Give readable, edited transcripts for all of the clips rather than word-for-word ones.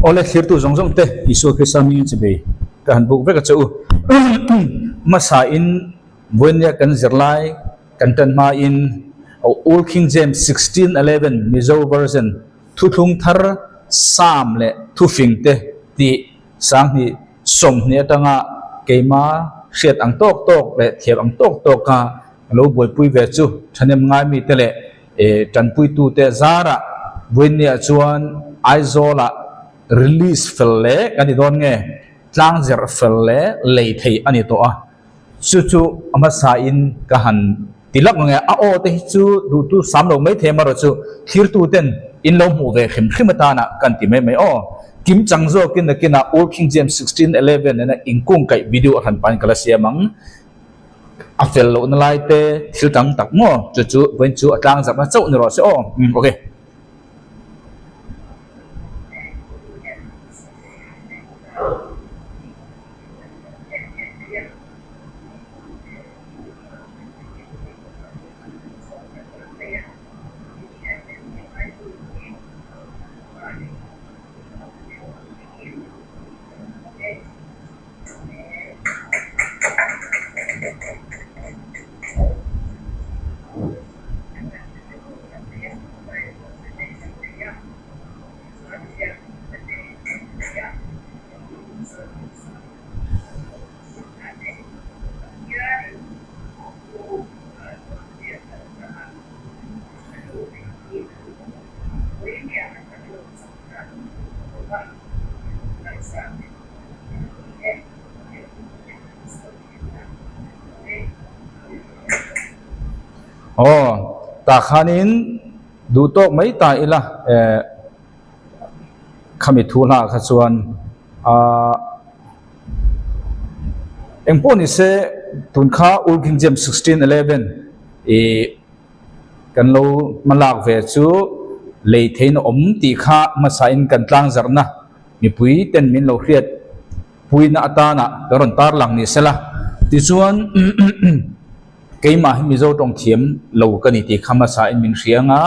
Awle thlirtu zawng zawng te Isua Krista hmingin chibei ka han buk vek a che u. Hmasa in vawinia kan zirlai kan tan hmain Old King James 1611 Mizo Version Thuthlung thar Psalm leh Thufing te tih 20 20 atanga keima hriat ang tawk tawk leh thiam ang tawk tawka lo buaipui ve chu thahnem ngai mite leh Tanpuitute zarah vawiinniah chuan Aizawlah release fel leh kan ni dawn nge, tlangzerh fel leh lei thei a ni tawh a, chu chu a hmasain ka han ti lak nge, a aw te hi chu duhtu sam lo mai thei amarawh chu thlirtuten in lo hmuh ve hrim hrim atana kan ti mai mai aw. Kim chang zawkin nakinah Old King James 16:11 nena inkungkaih video a hran pahin ka la siam ang. A fel lohna lai te thil tam tak maw chu chu vawiin chu a tlang zarhna chauh ni rawh se aw umm ok. Aw tah khanin duh tawk mai ta ila eh khami thu hlah kha chuan ahh engpawh ni se tun kha Old King James 16:11 ih kan lo hma lak ve chu lei theihna awm tih kha hmasain kan tlang zarhna mipui ten min lo hriat puina atana ka rawn tar lang ni sela. Tichuan keimah hi Mizo tawng thiam lo ka ni tih kha hmasain min hria anga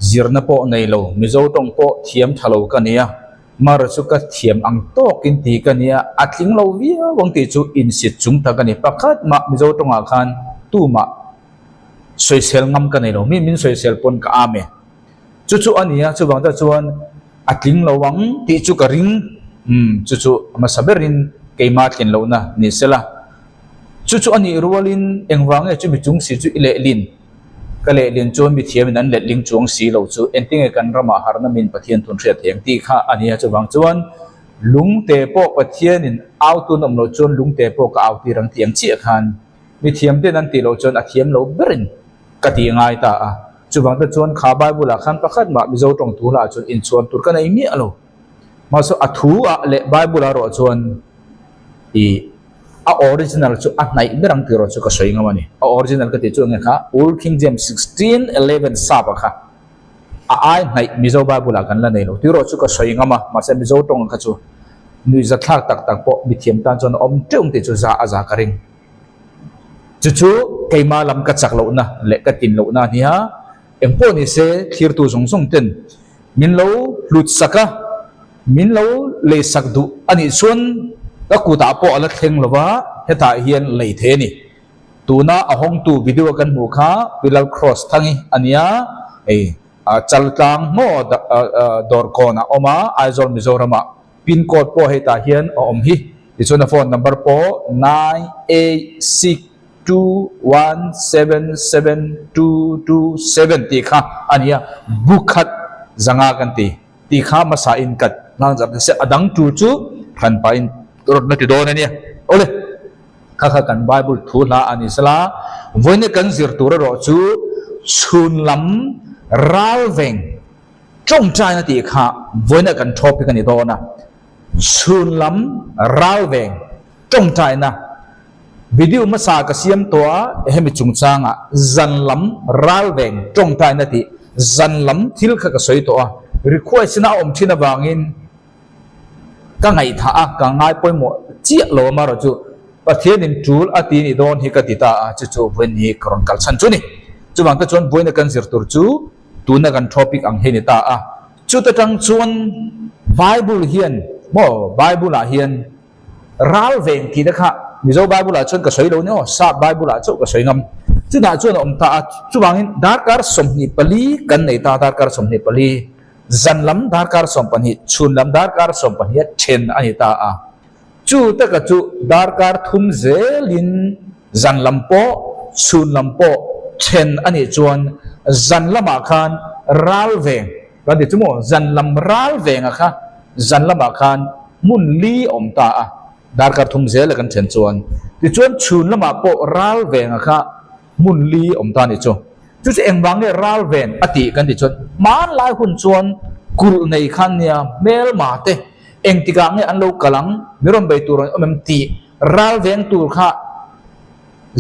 zirna pawh nei lo Mizo tawng pawh thiam tha lo ka ni a, mar chu ka thiam ang tawkin ti ka nia a tling lo viau ang tih chu insit chung tak a ni. Pakhat mah Mizo tawngah khan tumah sawisel ngam ka nei lo, mi min sawisel pawn ka am e. Chu chu a ni a, chuvang te chuan a tling lo ang tih chu ka ring, umm chu chu a hmasa berin keimah tlin lohna ni sela. Chu chu a nih rualin engvang nge chumi chung si chu i lehlin? Ka lehlin chuan mi thiamin an letling chuang si lo chu engtinge kan ramah harna min Pathian thun hriat thei ang tih kha a ni a, chuvang chuan lungte pawh Pathianin au tun awm loh chuan lungte pawh ka au tir ang tih ang chiah khan Mi thiamten an tih loh chuan a thiam lo berin ka tih ngai ta a. Chuvang te chuan kha Bible ah khan pakhat mah Mizo tawng thu hlah chuan inchhuan tur ka nei miah lo. Mahse a thu ah leh Bible ah erawh chuan ih a original chu a hnaih ber ang tih erawh chu ka sawi ngam a ni. A original ka tih chu enge kha Old King James 1611 sap ah kha a ai hnaih Mizo Bible ah kan la nei lo tih erawh chu ka sawi ngam a. Mahse Mizo tawng kha chu nuihzatthlak tak tak pawh mithiam tan chuan a awm teuh ang tih chu za a za ka ring. Chu chu keimah lam ka chak lohna leh ka tin lohna a nia, engpawh ni se thlirtu zawng zawng ten min lo hlut sak a, min lo lei sak duh a nih chuan ka kutah pawh a la thleng lo va, hetah hian lei thei a ni. Tuna a hawngtu video kan hmuh kha Pilal Cross Thangi a nia, hei Chaltlang maw Dawrkawnah a awm a, Aizawl Mizoramah. Pin code pawh hetah hian a awm hi. Tichuan a phone number pawh 9862177227 tih kha a ni a, bu khat zanga kan ti tih kha hmasa in kat nghal zat nasa a dang tur chu hran pah in rawt na ti dawn a nia. Awle, kha kha kan Bible thu hla a ni sela, vawiin kan zir tur erawh chu chhun lam ral veng Tawngtaina tih kha vawiina kan topic a ni dawn a, chhun lam ral veng tawngtaina video hmasa ka siam tawh a, hemi chungchangah zan lam ral veng tawngtaina tih zan lam thil kha ka sawi tawh a, request in a awm thin avangin ka ngaihthah a, ka ngai pawimawh chiah lo amarawh chu Pathianin tul a ti ni dawn hi ka ti ta a, chu chu vawiin hi ka rawn kal chhan chu ni. Chuvang te chuan vawiina kan zir tur chu Tuna kan topic ang hi ni ta a, chuta tang chuan Bible hian maw Bible ah hian ral veng tih te kha Mizo Bible ah chuan ka sawi lo nia aw, Sap Bible ah chauh ka sawi ngam. Chutah chuan a awm ta a, chuvangin darkar 24 kan nei ta, darkar 24, zan lam darkar 12, chhun lam darkar 12 a then a ni ta a. Chu taka chu darkar thum zelin zan lam pawh chhun lam pawh then a nih chuan zan lamah khan ral veng kan ti chu maw zan lam ral venga kha zan lamah khan hmun li a awm ta a darkar thum zela kan then chuan tichuan chhun lamah pawh ral venga kha hmun li a awm ta a nih chu. Chu chu engvang nge ral ven a tih kan tih chuan hmanlai hun chuan kulh nei khan nia hmelma te engtikah nge an lo kal ang mi rawn bei tur an awm em tih ral veng tur kha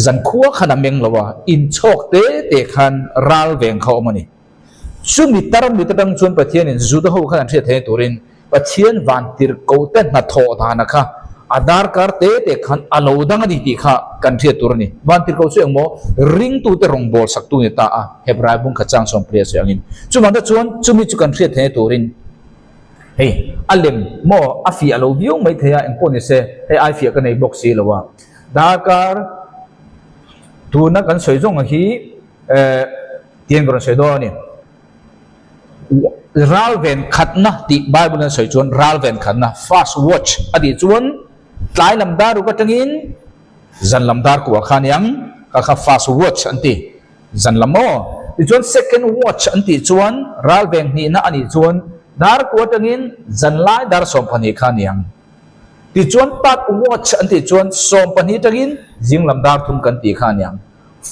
zan khua khan a meng lo a, inchhawk te te khan ral veng kha a awm a ni. Chumi tar mit atang chuan Pathianin Juda ho khan an hriat theihna turin Pathian vantirhkohte hnathawh dana kha a darkar te te khan a lo dang a ni tih kha kan hriat tur a ni. Vantirhkoh chu engmaw ringtute rawngbâwl saktu ni ta a, Hebrai bung khat chang sawm pria sawi angin. Chuvangte chuan chumi chu kan hriat theihna turin hei a lem maw a fiah lo viau mai thei a, engpawh ni se hei ai fiah ka nei bawk si lo a. Darkar tuna kan sawi zawng hi eh tiang ka rawn sawi dawn a ni. Ral ven khatna tih Bible an sawi chuan ral ven khatna, first watch, a tih chuan tlai lam dar ruk atangin zan lam dar kuah kha aniang kha kha first watch an ti zan lam aw. Tichuan second watch an tih chuan ral ven hnihna a nih chuan dar kuah atangin zan lai dar 12 kha aniang. Tichuan third watch an tih chuan 12 atangin zing lam dar thum kan tih kha aniang.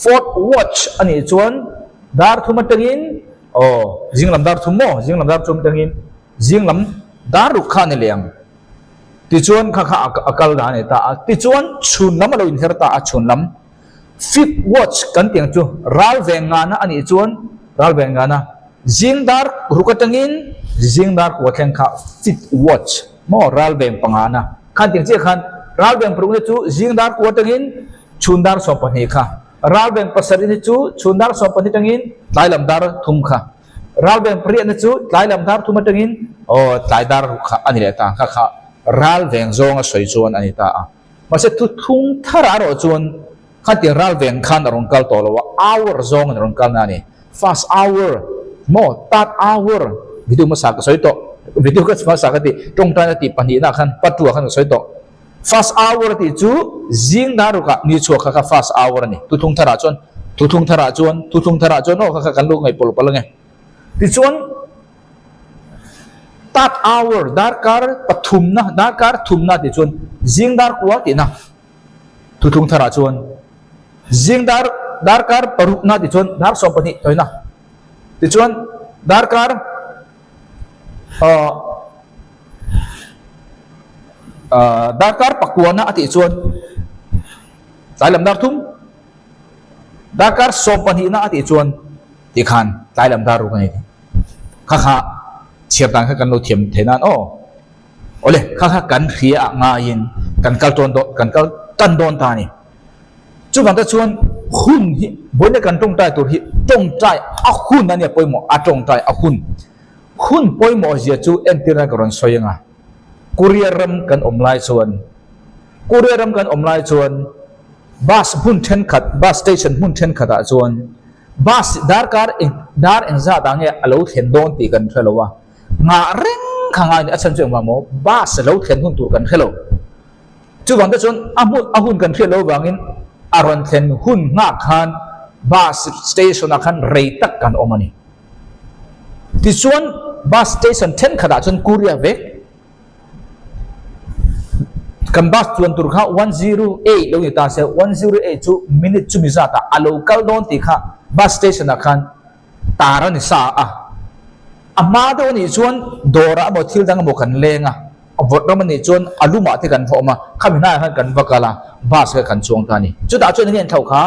Fourth watch a nih chuan dar thum atangin aw zing lam dar thum maw zing lam dar thum atangin zing lam dar ruk kha a ni leh ang tichuan kha kha a kal dan a ni ta a tichuan chhun lam a lo inher ta a chhun lam fifth watch kan tih ang chu ral ve ngana a nih chuan ral ve ngana zing dar ruk atangin zing dar kua thleng kha fifth watch maw ral veng pangana khan tiang chiah khan ral veng parukna chu zing dar kua atangin Chhun dar 12 kha. Ralveng pasarih ni chu chhun dar 12 atangin tlai lam dar thum kha. Ralveng pariat ni chu tlai lam dar thum atangin aw tlai dar ruk kha a ni leh ta. Kha kha ralveng zawnga sawi chuan a ni ta a. Mahse thuthung tharah erawh chuan khatiang ralveng khan a rawn kal tawh lo a, hour zawng in a rawn kal na a ni. First hour maw third hour video hmasa ka sawi tawh. Video ka hmasa ka ti tawngtaina tih pahnihna khan part two ah khan ka sawi tawh. First hour tih chu zing dar rukah ni chhuak kha kha first hour a ni. Thuthlung tharah chuan, thuthlung tharah chuan, thuthlung tharah chuan aw kha kha kan lo ngaih pawlh palh ange. Tichuan third hour darkar pathumna, darkar thumna tih chuan zing dar kua tihna thuthlung tharah chuan zing dar darkar parukna tih chuan dar 12 tawina. Tichuan darkar Ahh darkar pakuana a tih chuan tlai lam dar thum darkar 12na a tih chuan tikhan tlai lam dar ruk a ni tih kha kha chhiar dan kha kan lo thiam thei nan aw awle kha kha kan hria ah ngaiin kan kal tawn dawn kan kal tan dawn ta a ni chuvang te chuan hun hi vawiin kan tawngtai tur hi tawngtai a hun a nia pawimawh a tawngtai a hun. Hun pawimawh zia chu entirna ka rawn sawi anga, Korea ram kan awm lai chuan, Korea ram kan awm lai chuan bus hmun thenkhat, bus station hmun thenkhat ah chuan bus darkar eng dar engzat ah nge a lo thlen dawn tih kan hre lo a, nghah reng kha ngai a ni, a chhan chu engvang maw bus lo thlen hun tur kan hre lo. Chuvang te chuan a hmun a hun kan hriat loh avangin a rawn thlen hun nghah khan bus station ah khan rei tak kan awm a ni. Tichuan bus station thenkhatah chuan Korea vek kan bus chuan tur kha 108 lo ni ta se 108 chu minute chumi zatah a lo kal dawn tih kha bus station ah khan tar a ni sa a. A hma deuh a nih chuan dawrah emaw thil dang emaw kan leng a, a vawt ram a nih chuan a lumah te kan va awm a, khami hnaiah khan kan va kal a, bus kha kan chuang ta a ni. Chutah chuan enge an thlauh kha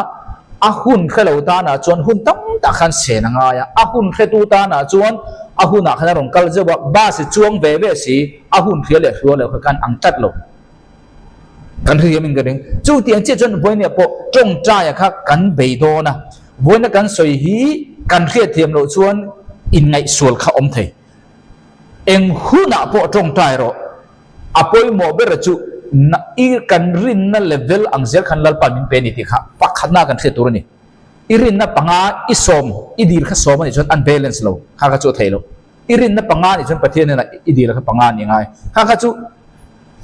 a hun hre lo tanah chuan hun tam tak khan sen a ngai a, a hun hretu tanah chuan a hunah khan a rawn kal zeuh a, bus i chuang ve ve si, a hun hria leh hrual loh kha khan ang tlat lo. Kan hriam in ka ring. Chu tiang chiah chuan vawinia pawh tawngtaia kha kan bei dawn a, vawiina kan sawi hi kan hriatthiam loh chuan inngaihsual kha awm thei. Eng hunah pawh tawngtai rawh. A pawimawh ber chu na i kan rinna level ang zel khan Lalpa min pe a ni tih kha pakhatna kan hriat tur a ni. I rinna panga i sawm, i dil kha sawm a nih chuan an balance lo, kha kha chu a thei lo. I rinna panga a nih chuan Pathian hnenah i dil kha panga a ni ngai. Kha kha chu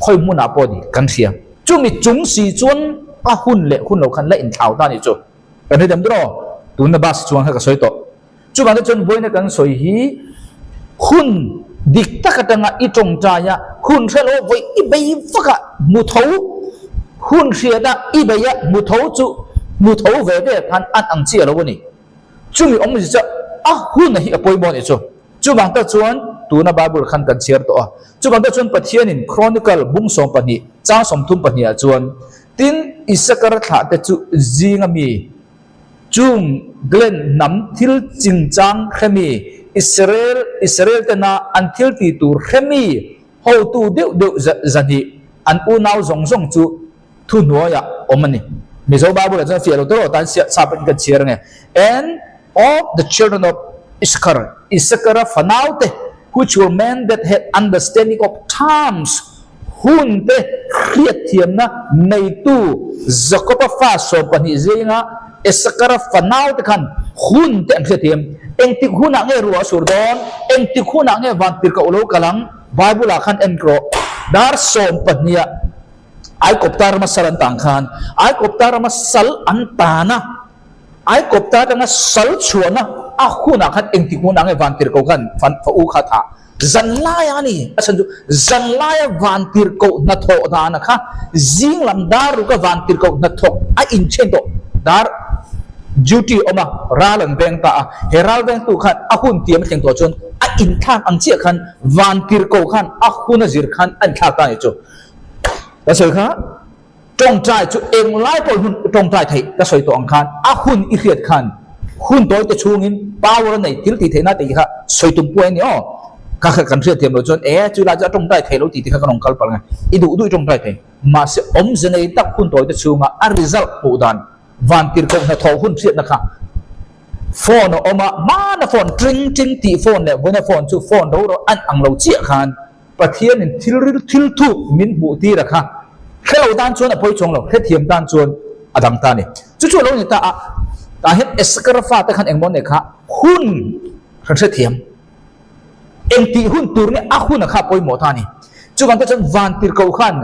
khawi hmunah pawh a ni kan hria. Chumi chung si chuan a hun leh hun lo khan la inthlau ta a nih chu. Kan hrethiam dur aw? Tunna bus chuan kha ka sawi tawh. Chuvang te chuan vawiina kan sawi hi hun dik tak atanga i tawngtai a, hun hre lo vawi i bei vak a, hmu tho, hun hriat a i bei a, hmu tho chu hmu tho ve ve khan an ang chiah lo a ni. Chumi awmzia chu a hun hi a pawimawh a nih chu. Chuvang tak chuan tuna Bible khan kan chhiar tawh a. Chuvang tak chuan Pathianin Chronicle bung 12 chang 32 ah chuan, Tin, Isakar thlahte chu zinga mi, Chung Glen hnam thil chingchang hremi, Israel Israel tena an thil ti tur hremi hotu deuh deuh zahnih an unau zawng zawng chu thuhnuaiah awm a ni. Mizo Bible ah chuan fiah lo tawh tan sap in kan chhiar ange. And of the children of Issachar, Issachar-a fanaute, which were men that had understanding of times, Hun te hriatthiamna neitu Jakoba fa 12 zinga Isakara fanau te khan hun te an hriatthiam. Engtik hunah nge ruah a sur dawn? Engtik hunah nge vantirhkoh lo kal ang? Bible ah khan en rawh. Dar 12 ah Aikawpta rama sal an tan khan Aikawpta rama sal an tan a, Aikawpta atanga sal chhuahna a hunah khan engtik hunah nge vantirhkoh khan fa u kha thah? Zanlaia a ni. A chhan chu zanlaia vantirhkoh hnathawh dana kha zing lam dar ruka vantirhkoh hnathawk a inchen tawh. Dar duty awm a, ral an veng ta a. He ral vengtu khan a hun tiam a thleng tawh chuan a inthlak ang chiah khan vantirhkoh khan a hun a zir khan a inthlak ta a ni chu. Ka sawi kha Tawngtai chu englai pawh hun tawngtai theih ka sawi tawh ang khan a hun i hriat khan hun tawi te chhungin power a nei thil tih theihna tih kha sawi tum pawh a ni aw. Kha kha kan hriat thiam loh chuan e chu lai chu a tawngtai thei lo tih te kha kan rawn kal palh nge i duh duh i tawngtai thei. Mahse awmze nei tak hun tawi te chhunga a result hmuh dan vantirhkoh hnathawh hun hriatna kha phone a awm a, hmana phone tring tring tih phone leh vawiina phone chu phone ro ro an ang lo chiah khan Pathianin thil ril thil thuk min hmuh tir a kha hre lo tan chuan a pawi chuang lo, hrethiam tan chuan a dang ta a ni. Chu chu a lo ni ta a, tah hian Esakara fate khan engmaw nei kha hun kan hrethiam. Engtih hun tur nge a hun a kha pawimawh ta a ni. Chuvang te chuan vantirhkoh khan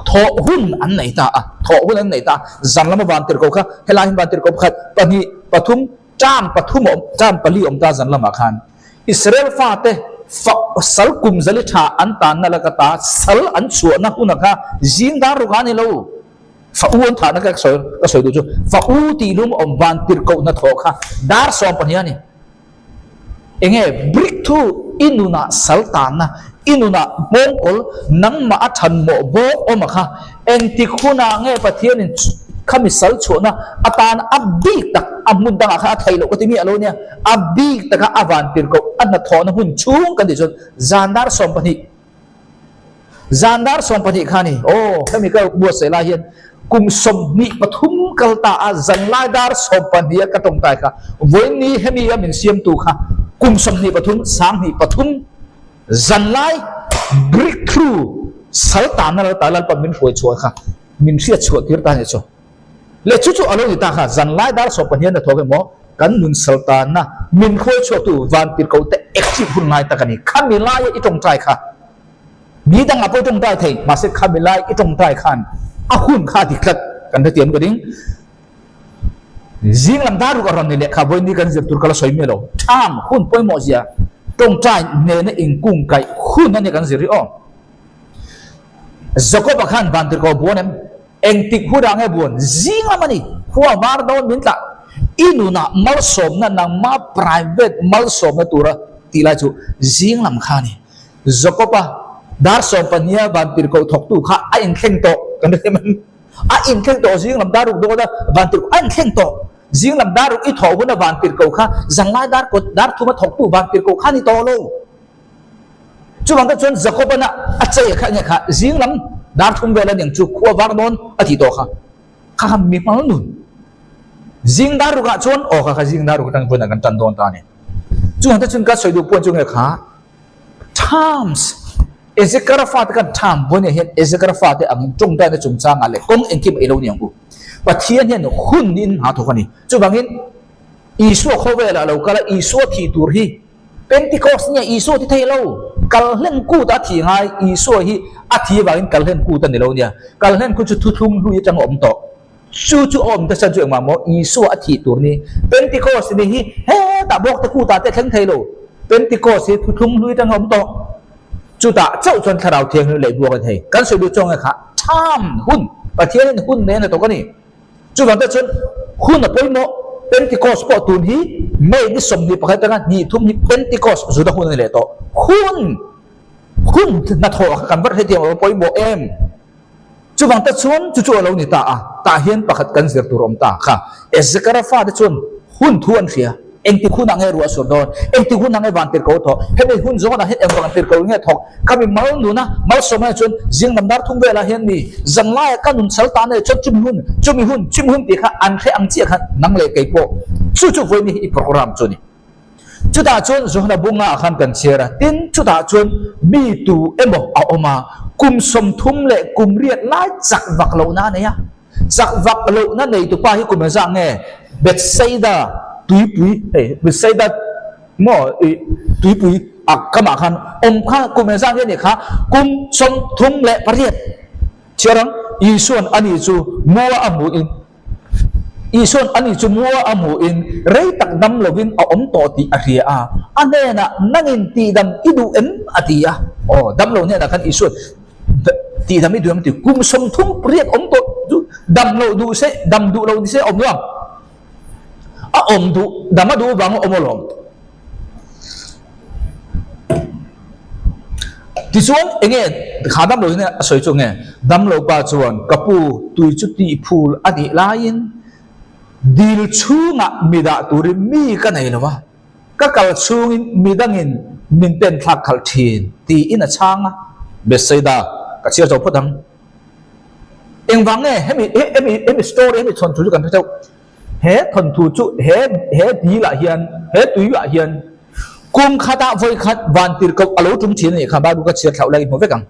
thawh hun an nei ta a, thawh hun an nei ta a, zan lama vantirhkoh kha helai hian vantirhkoh pakhat, pahnih, pathum, Term pathum a awm, term pali a awm ta zan lamah khan Israel fate fa sal kum zali tha an tanna laka ta sal an chhuahna huna kha zing dar ruk a ni lo. Fa u an thahna kha ka sawi ka sawi duh chu fa u tih lum a awm van tirhkohna thawh kha dar 12 a ni. Enge brick thu i nunah sal tanna, i nunah nghawngkawl nangmah a than mawh bawk awm a kha Engtik hunah nge Pathianin khami sal chhuahna atan a bik tak a hmun dangah khan a theih loh ka ti miah lo nia, a bik taka a van tirhkoh a hnathawhna hun chhung kan tih chuan zan dar 12, zan dar 12 kha a ni. Aw, hemi ka buatsaih lai hian kum 23 kal ta a zanlai dar 12 a ka tawngtai kha vawiin hemi a min siamtu kha kum 23, 23, Zanlai breakthrough sal tanna lal ta Lalpa min hruai chhuah kha min hriat chhuah tir ta a nih chu. Leh chu chu a lo ni ta kha zanlai dar 12 na thawk emaw kan nun sal tanna min hruai chhuah tu van tirhkoh te active hun ngai tak a ni. Khami laia i tawngtai kha mi dangah pawh i tawngtai thei mahse khami lai i tawngtai khan a hun kha a dik tlat kan hrethiam ka ding. Zing lam dar ruk a rawn ni lehkha vawiin ni kan zir tur ka la sawi miah lo. Tham hun pawimawh zia tawngtai nena inkung kaih hun a nia kan zir hi aw. Jakob-a khan van tirhkoh buan em? Engtik hunah nge buan? Zing lam a ni. Khua var dawn min tlah. I nunah malsawmna nangma private malsawmna tura tih lai chu zing lam kha a ni. Jakob-a dar 12 a van tirhkoh thawktu kha a inthleng tawh kan hrethiam em? A inthleng tawh zing lam dar ruk dawn a, van tirhkoh a inthleng tawh. Zing lam dar ruk i thawh hun a van tirhkoh kha zanlai dar kawt dar thum a thawktu van tirhkoh kha a ni tawh lo. Chuvang te chuan Jakob-an a chei a kha enge kha zing lam dar thum vel a niang chu khua var dawn a tih tawh kha. Kha kha mi hmal nun. Zing dar rukah chuan aw kha kha zing dar ruk atang vawiin ah kan tan dawn ta a ni. Chuvang te chuan ka sawi duh pawh chu nge kha. Times, Ezekara fate khan Time Buania hian Ezekara fate angin tawngtaina chungchangah leh kawng engkim ei lo ni ang u. Pathian hian hun in hna thawk a ni. Chuvangin Isua khawvelah lo kal a, Isua thih tur hi Pentecost nia Isua thi thei lo. Kalhlen kut a thih ngai, Isua hi a thi avangin kalhlen kut a ni lo nia. Kalhlen kut chu thuthlung hlui atanga awm tawh. Chu chu a awm te chan chu engmah maw Isua a thih tur ni. Pentecost ni hi hetah bawk te kutah te a thleng thei lo. Pentecost hi thuthlung hlui atanga awm tawh. Chutah chauh chuan Thlarau Thianghlim leh buak a ni thei. Kan sawi duh chuang nge kha tham hun, Pathianin hun nen a tawk a ni. Chuvang te chuan hun a pawimawh. Pentecost pawh tun hi May ni 21 atanga hnih thum hi Pentecost Juda hun a ni leh tawh. Hun, hun hnathawh kha kan va hrethiam lo pawimawh em? Chuvang te chuan chu chu a lo ni ta a, tah hian pakhat kan zir tur awm ta kha. Ezekara fate chuan hun thu an hria, engtik hunah nge ruah sur dawn, engtik hunah nge van tirhko thawk, hemi hun zawnah hian eng vang tirhko nge thawk, khami mal nuna malsawmna chuan zing lam dar thum velah hian mi zanlaia ka nun sal ta nei chuan chumi hun, chumi hun, chumi hun tih kha an hre ang chiah khan nang leh kei pawh chu chu vawiin hi i program chu a ni. Chutah chuan Johana bunga ah khan kan chhiar a, tin chutah chuan mi tu emaw a awm a, kum 30 leh kum riat lai chak vak lohna a nei a. Chak vak lohna neitupa hi kum engzah nge? Bethsaida tuipui, hei Bethsaida maw ih tuipui a kamah khan awm kha kum engzah nge nih kha? Kum 38. Chhiar ang, Isua'n ani chu mua a hmuhin Isua'n ani chu mua a hmuhin rei tak dam lovin a awm tawh tih a hria a, a hnenah, Nangin tihdam i duh em? a ti a. Aw, dam lo hnenah khan Isua'n tihdam i duh em? a ti. Kum 38 awm tawh chu dam loh duh se, dam duh lo ni se awm lo ang. A awm duh, dam a duh vang a awm alawm. Tichuan, enge kha damlo hian a sawi chu nge? Damlo pa chuan, Ka pu, tui chu tih phul a nih laiin dil chhungah mi dah turin mi ka nei lo va, ka kal chhungin mi dangin min pen thlak khalh thin, tiin a chhang a. Bethsaida, ka chhiar zo phawt ang. Engvang nge hemi hemi hemi story hemi chhawn thu chu kan hre theuh? He thawnthu chu he he dil ah hian, he tui ah hian kum khatah vawi khat van tirhkoh a lo tum thin a nih kha, Bible ka chhiar thlauh lai i hmu vek ang.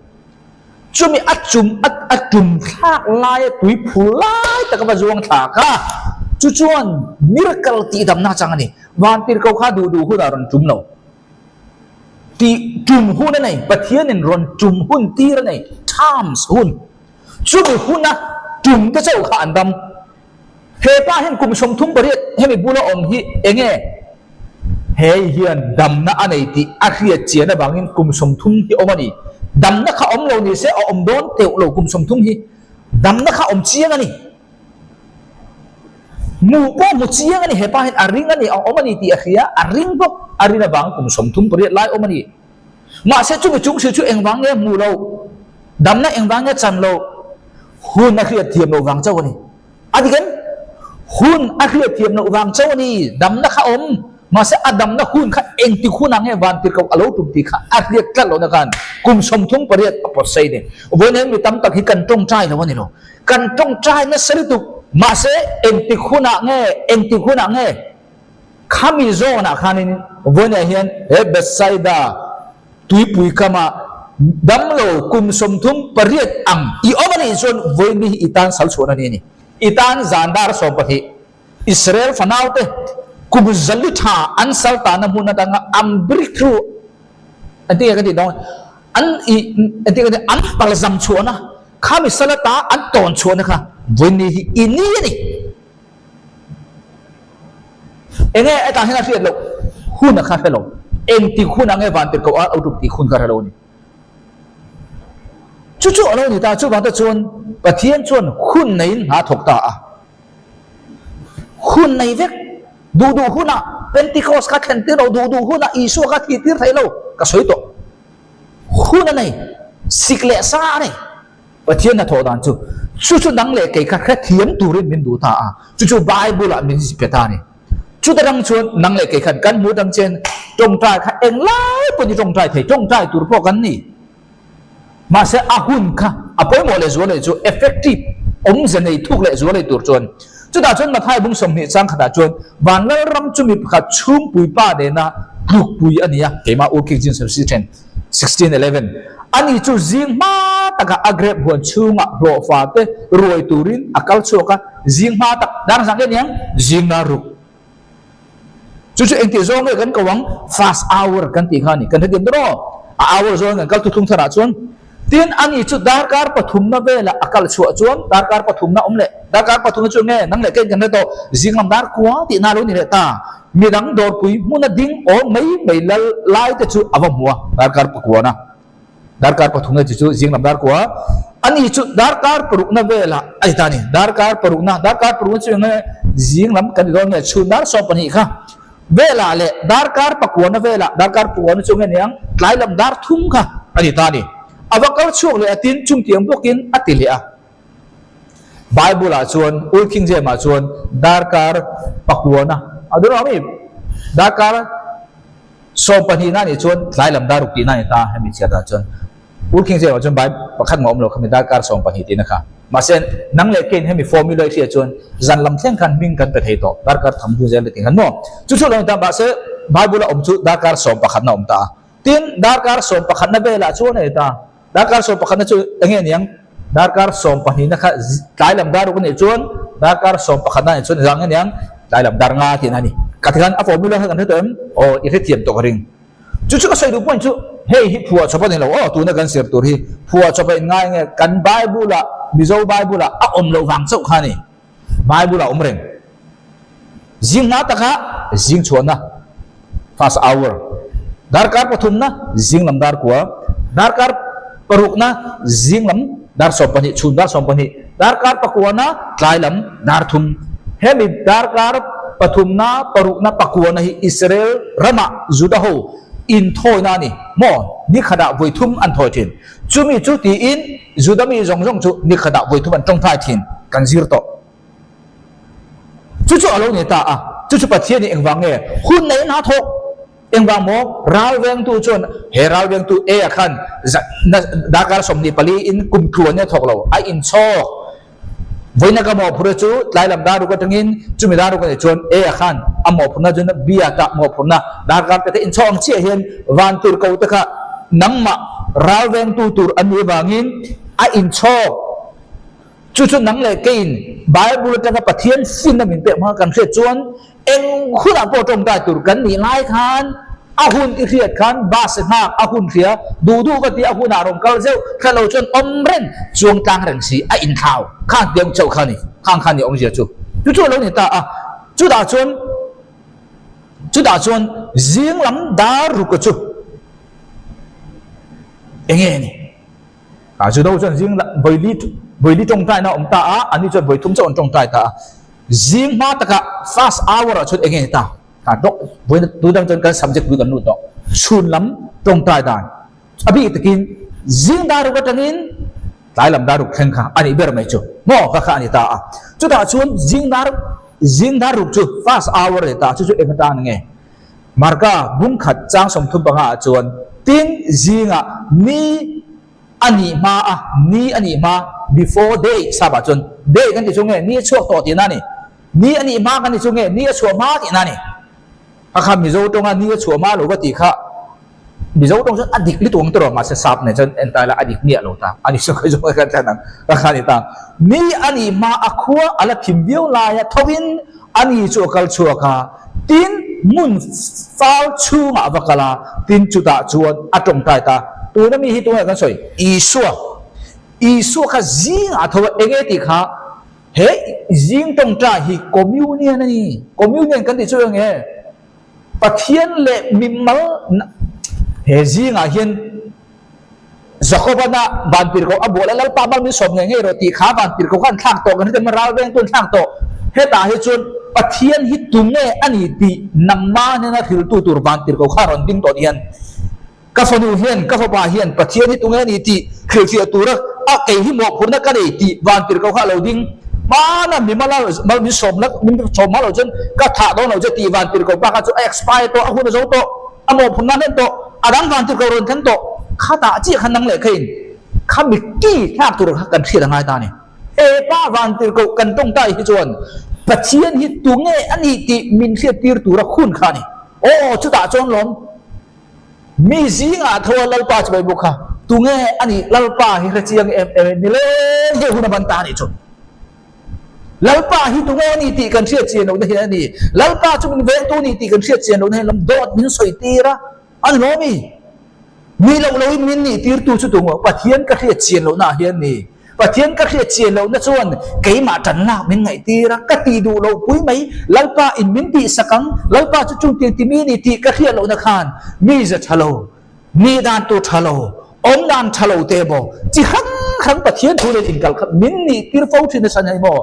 Chumi a chum a a tum thlak laia tui phul lai taka va zuang thla kha chu chuan miracle tihdamna chang a ni. Van tirhkoh kha duh duh hunah rawn tum lo. Tih tum hun a nei, Pathianin rawn tum hun tir a nei, times hun. Chumi huna tum te chauh kha an dam. He pa hian kum 38 hemi bula awm hi enge? Hei hian damna a nei tih a hriat chian avangin kum 30 hi awm a ni. Damna kha awm lo ni se a awm dawn teuh lo kum 30 hi. Damna kha awm chiang a ni. Hmuh pawh hmu chiang a ni. He pa hian a ring a ni, a awm a ni tih a hria, a ring bawk. A rin avangin kum 38 lai awm a ni. Mahse chumi chung si chu engvang nge hmuh loh? Damna engvang nge chan loh? Hun a hriat thiam loh vang chauh a ni. A dik em? Hun a hriat thiam loh vang chauh a ni. Damna kha awm, mahse a damna hun kha engtik hunah nge van tirhkoh a lo tum tih kha a hriat tlat lohna khan kum 38 a pawt sei ni. Vawiin hian mi tam tak hi kan tawngtai lo a ni lo. Kan tawngtai nasa lutuk, mahse engtik hunah nge, engtik hunah nge khami zawnah khanin vawiinah hian he Bethsaida Tuipui kamah damlo kum 38 ang i awm a nih chuan vawiin hi i tan sal chhuahna ni a ni. I tan zan dar 12 Israel fanaute kum zali tha an sal tahna hmun atanga an breakthrough an ti nge ka tih dawn an i an ti nge ka tih an palzam chhuahna khami sal ata an tawn chhuahna kha vawiin hi i ni a ni. Enge hetah hian a hriat loh hun a kha hre lo. Engtik hun ah nge van tirhkoh a lo tum tih hun kha hre lo a ni. Chu chu a lo ni ta, chuvang te chuan Pathian chuan hun neiin hna thawk ta a. Hun nei vek, duh duh hunah Pentecost kha thlen tir lo, duh duh hunah Isua kha thih tir thei lo, ka sawi tawh. Hun a nei, sik leh sa a nei. Pathian hnathawh dan chu, chu chu nang leh kei kha hrethiam turin min duh ta a, chu chu Bible ah min pe ta a ni. Chuta dang chuan nang leh kei khan kan hmuh dang chen tawngtai kha englai pawh ni tawngtai thei, tawngtai tur pawh kan ni. Mahse a hun kha a pawimawh leh zual leh chu effective, awmze nei thuk leh zual leh tur chuan. Chutah chuan Mathai bung 20 chang khatah chuan van Lalram chu mi pakhat chhungpui pa nena tlukpui a ni a, keimah Ur King James Version. 16:11 Ani chu zing hma takah a grep huan chhungah hlawhfa te ruai turin a kal chhuak a, zing hma tak dar zang nge niang? Zing dar ruk. Chu chu engtih zawng nge kan ko ang? First hour kan tih kha a ni. Kan hrethiam dawn aw. A hour zawng kan kal thuthlung tharah chuan tin ani chu darkar pathumna velah a kal chhuah chuan darkar pathumna awm leh darkar pathumna chu nge nang leh keiin kan hre tawh zing lam dar kua tihna lo ni leh ta. Midang dawrpui hmuna ding awm mai mai lal lai te chu a va hmu a, darkar pakuana. Darkar pathumna chi chu zing lam dar kua a ni chu darkar parukna velah a ni ta a ni. Darkar parukna, darkar parukna chu eng nge zing lam kan ti dawn nge chhun dar 12 kha velah leh darkar pakuana velah darkar pakuana chu eng nge niang tlai lam dar thum kha a ni ta a ni. A va kal chhuak leh a tin chungtiang bawkin a ti leh a. Bible ah chuan Old King James ah chuan darkar pakuana a dawn ang mi darkar 12 na nih chuan tlai lam dar ruk tihna a ni ta hemi chhiar dan chuan Old King James ah chuan Bible pakhat mah awm lo khami darkar 12 tihna kha mahse nang leh kein hemi formula i hriat chuan zan lam thleng khan hming kan pe thei tawh darkar tham hnu zel te tih khan maw chu chu lo ni ta mahse Bible a awm chu darkar 11 na awm ta a tin darkar 11 na velah chuan a ni ta. Darkar 11 na chu eng nge niang? Darkar 12 na kha tlai lam dar ruk a nih chuan darkar 11 na nih chuan engzah nge niang? Tlai lam dar nga tihna a ni. Ka ti khan a formula kha kan hre tawh em? Aw, i hrethiam tawh ka ring. Chu chu ka sawi duh point chu hei hi phuah chawp a ni lo aw, tuna kan zir tur hi phuah chawp a inngai nge kan Bible ah, Mizo Bible ah a awm loh vang chauh kha a ni. Bible ah awm reng. Zing hma taka zing chhuahna, first hour, darkar pathumna zing lam dar kua, darkar parukna zing lam dar 12, chhun dar 12, darkar pakuana tlai lam dar thum. Hemi darkar pathumna, parukna, pakuana hi Israel ramah Juda ho inthawina a ni maw? Ni khatah vawi thum an thawi thin. Chumi chu tiin Juda mi zawng zawng chu ni khatah vawi thum an tawngtai thin kan zir tawh. Chu chu a lo ni ta a, chu chu Pathian nih engvang nge hun nei na thawk? Engvang maw? Ral vengtu chuan he ral vengtu A a khan darkar 24 in kum tluan in a thawk lo, a inchhawk. Vawiina ka mawhphurhna chu tlai lam dar ruk atangin chumi dar ruk a nih chuan A a khan a mawhphurhna chu B a ta mawhphurhna darkar te kha inchhawk ang chiah hian van tur ko te kha nangmah ral vengtu tur an nih avangin a inchhawk. Chu chu nang leh keiin Bible atanga Pathian finna min pek hmanga kan hriat chuan eng hunah pawh tawngtai tur kan nih lai khan a hun i hriat khan bus nghak a hun hria duh duh va ti a hunah rawn kal zeuh hre lo chuan awm reng chuang tlang reng si a inthlau khang tiang chauh kha ni khang kha ni awmzia chu chu chu a lo ni ta a chutah chuan chutah chuan zing lam dar ruka chu enge ni. A Judo chuan zing vawili vawili tawngtaina a awm ta a, ani chuan vawi thum chauh an tawngtai ta a. Zing hma takah first hour ah chuan enge ni ta? Kha tawk vawi tu dang chuan kan subject pui kan lut tawh. Chhun lam tawngtai dan a bik takin zing dar ruk atangin tlai lam dar ruk thleng kha a nih ber mai chu maw kha kha a ni ta a. Chutah chuan zing dar zing dar ruk chu first hour a ni ta, chu chu eng atan nge? Marka bung khat chang 35 ah chuan tin zingah ni a nih hma a, ni a nih hma, before day, sap ah chuan day kan ti chu nge ni a chhuak tawh tihna a ni, ni a nih hma kan ti chu nge ni a chhuah hma tihna a ni. A kha Mizo tawnga ni a chhuah hma lo va tih kha Mizo tawng chuan a dik lutuk ang tawh mahse sap nen chuan en ta ila a dik miah lo ta a ni chu ka zawng kan thlen ang ka kha a ni ta. Ni a nih hma a khua a la thim viau laia thovin a ni chu a kal chhuak a, tin hmun fal chhungah a va kal a, tin chutah chuan a tawngtai ta. Tuna mi hi tunge kan sawi? Isua. Isua kha zingah a tho a, enge tih kha he zing tawngtai hi communion a ni. Communion kan tih chu enge? Pathian leh mimal he zingah hian Jakob-ana van tirhkoh a bual a, Lalpa mal min sawm ngei ngei rawh tih kha van tirhkoh kha an thlak tawh, kan hriat ral veng tu an thlak tawh. Hetah hi chuan Pathian hi tu nge a ni tih nangmah hnena hriltu tur van tirhkoh kha a rawn ding tawh ni hian ka fanu hian, ka fapa hian Pathian hi tu nge a ni tih hrilhfiah tura a kei hi mawhphurhna ka nei tih van tirhkoh kha a lo ding. Hmana mi mal mal min sawm la, min sawm hma lo chuan ka thah dawn lo che tih van tirhkoh pa kha chu a expire tawh, a hun a zo tawh. A mawhphurhna hlen tawh, a dang van tirhkoh rawn thleng tawh, khatah chiah khan nang leh khain kha mi ki thlak tur kha kan hriat a ngai ta a ni. He pa van tirhkoh kan tawngtai hi chuan Pathian hi tu nge a nih tih min hriat tir tura hun kha a ni. Aw, chutah chuan lawm. Mi zingah tho a Lalpa chu Bible kha tunge a nih Lalpa hi hre chiang em em e nileng hi hun a ban ta a nih chu. Lalpa hi tunge a ni tih kan hriat chian lohna hian a ni. Lalpa chu min vengtu ni tih kan hriat chian lohna hian lam dawt min sawi tir a, a ni lawm i? Mi loh loin min nih tirtu chu tunge Pathian ka hriat chian lohna ah hian ni. Pathian ka hriat chian lohna chuan keimah tanlak min ngaihtir a, ka tih duh loh pui mai, Lalpa in min tihsak ang, Lalpa chu chungtiang ti mi ni tih ka hriat lohna khan mi za tha lo, nih dan tur tha lo, awm dan tha lo te maw, chi hrang hrang Pathian thu nen inkal kha min nih tir fo thin nasa hei maw?